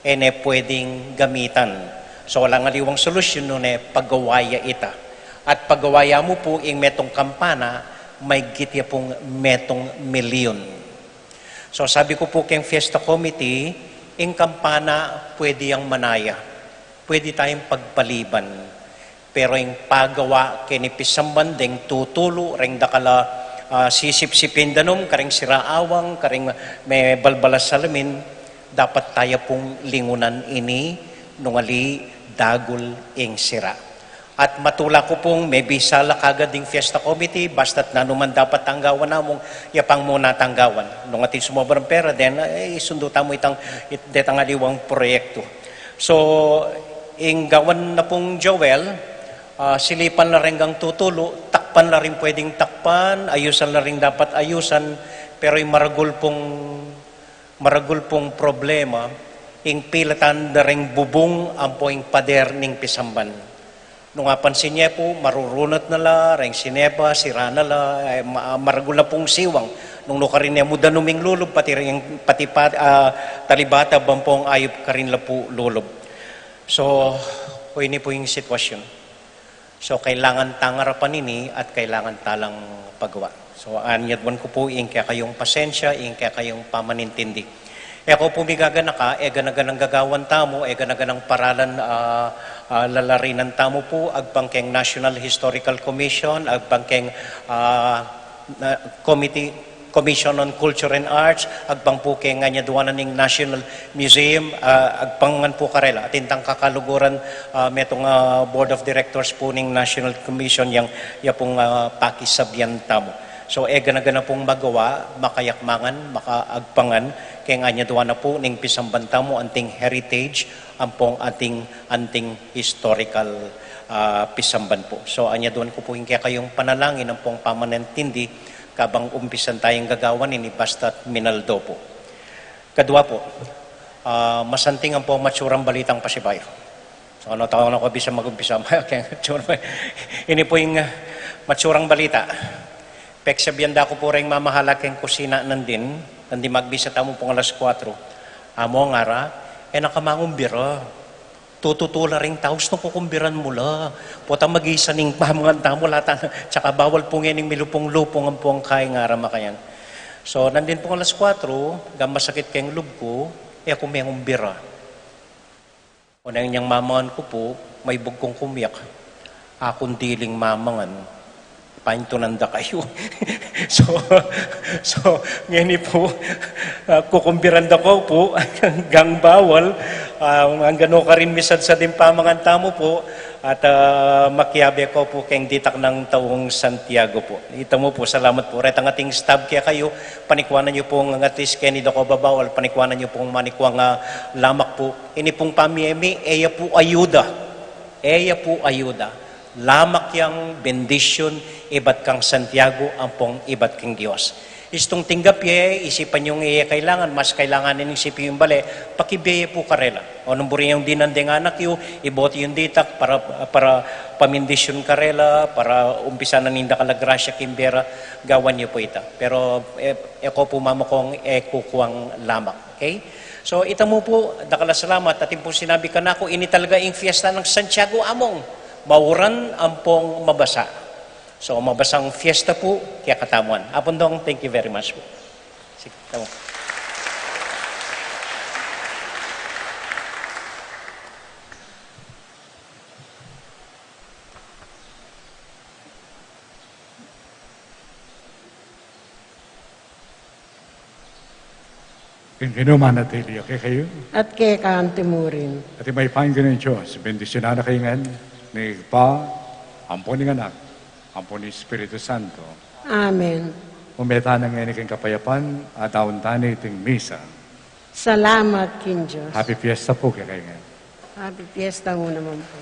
e ne pwedeng gamitan. So, alang aliwang solusyun nune pagawa ya ita. At pagawa ya mu pu ing metung kampana, maigit ya pung metung milyun. So, sabi ku pu keng Fiesta Committee, ing kampana pwede yang manaya, pwede tayang pagpaliban. Pero ing pagawa keni pisamban deng tutulu reng dakal a, ah, sisipsipin danum, kareng sira awang, kareng mebalbala salamin, dapat taya pung lingunan ini, nung ali dagul ing sira. At matula ku pung mebisa la kagad ding Fiesta Committee, basta't nanu man dapat tanggawan namung, ya pang muna tanggawan. Nung atin sumobrang pera, then, eh, isundu tamu itang, it-, detang aliwang proyektu. So, ing gawan na pung Joel, ah, silipan la ring gang tutulu, takpan la ring pwedeng takpan, ayusan la ring dapat ayusan, pero ing maragul pung, maragul pung problema, ing pilatan da ring bubung ampo ing pader ning pisamban. Nung apansin ye pu, marurunut na la, reng sineba, sira na la, eh, ma-, maragul na pung siwang. Nung nukarin ne mu danum ing lulub, pati reng, pati pa, ah, talibata, ampong ayup karin la pu lulub. So, o ini pu ing sitwasyun. So, kailangan tang arapan ini at kailangan talang pagawa. So, anyaduan ku pu ing kekayung pasensya, ing kekayung pamanintindi. E ku pu migaganaka, e gana-ganang gagawan tamu, e gana-ganang paralan, ah, ah, lalarinan tamu pu, agpang keng National Historical Commission, agpang keng, ah, na, Committee, Commission on Culture and Arts, agpang pu keng anyaduanan ning National Museum, ah, agpang ngan pu karela. Atin tang kakaluguran, ah, metung, ah, Board of Directors pu ning National Commission yang, ya pung, ah, pakisabyan tamu. So, e gana-gana pung magawa, makayakmangan, makaagpangan, keng anyaduan na pu ning pisamban tamu, anting heritage, ampong anting, anting historical, ah, pisamban pu. So, anyaduan ku pu ing kekayung panalangin, ampong pamanintindi, kabang umpisan tayang gagawan ini, basta't minaldo pu. Kadua pu, ah, masanting ampong matsurang balitang pasibayu. So, ano, tau na ku bisa magumpisa, keng matsura. Ini pu ing, ah, matsurang balita. Peksabian da ku pu reng mamahala keng kusina nandin, nandin magbisa tamu pung alas kuatro. Among ara, e na ka mangumbira. Tututu la ring tau, nung kukumbiran mu la. Potang magisa ning pamangan tamu, lata na, tsaka bawal pu ngening milupung-lupung ampong kaing ara makanyan. So, nandin pung alas kuatro, gang masakit keng lub ku, e ku mengumbira. Oneng nyang mamangan ku pu, maibug kung kumiak. Akung diling mamangan, paintunan da kayu. So, so, ngeni pu, ah, kukumbiran da ku pu, gang bawal, ah, anggang nukarin misadsad ing pamangan tamu pu, at, ah, makiabe ku pu keng ditak nang taung Santiago pu. Itamu pu, salamat pu. Retang ating staff kekayu, panikuanan yu pung at least keni da ku babawal, panikuanan yu pung manikuang, ah, lamak pu. Ini pung pamie mi, e ya pu ayuda. E ya pu ayuda. Lamak yang bendisyun ibat kang Santiago ampong ibat king Dios. Istung tinggap ye, isipan yung e ya kailangan, mas kailangan ning sipi yung bale, pakibie ye pu karela. O nung buri yung dinan deng anak yu, ibote yung ditak para, para pamindisyun karela, para umpisan na ning dakal a grasya king bie ra, gawan yu pu ita. Pero, e, e ku pu mamakung, e ku kuang lamak. Okay? So, itamu pu, dakal a salamat. Atin pung sinabi kanaku, ini talaga ing fiesta ng Santiago, among mauran ampong mabasa. So, mabasang fiesta pu kekatamu ngan. Apung Dong, thank you very much pu. Sige, tamu. Ing Ginu manatili ya kekayu. At keka mu rin. At ing mayupaya ning Dios, bendisyunan na kayu ngan ning Ibpa, ampo ning Anak, ampo ning Espiritu Santo. Amen. Mumeta na ngeni king kapayapan, at aun tana iting misa. Salamat king Dios. Happy Fiesta pu kekayu ngan. Happy Fiesta mu naman po.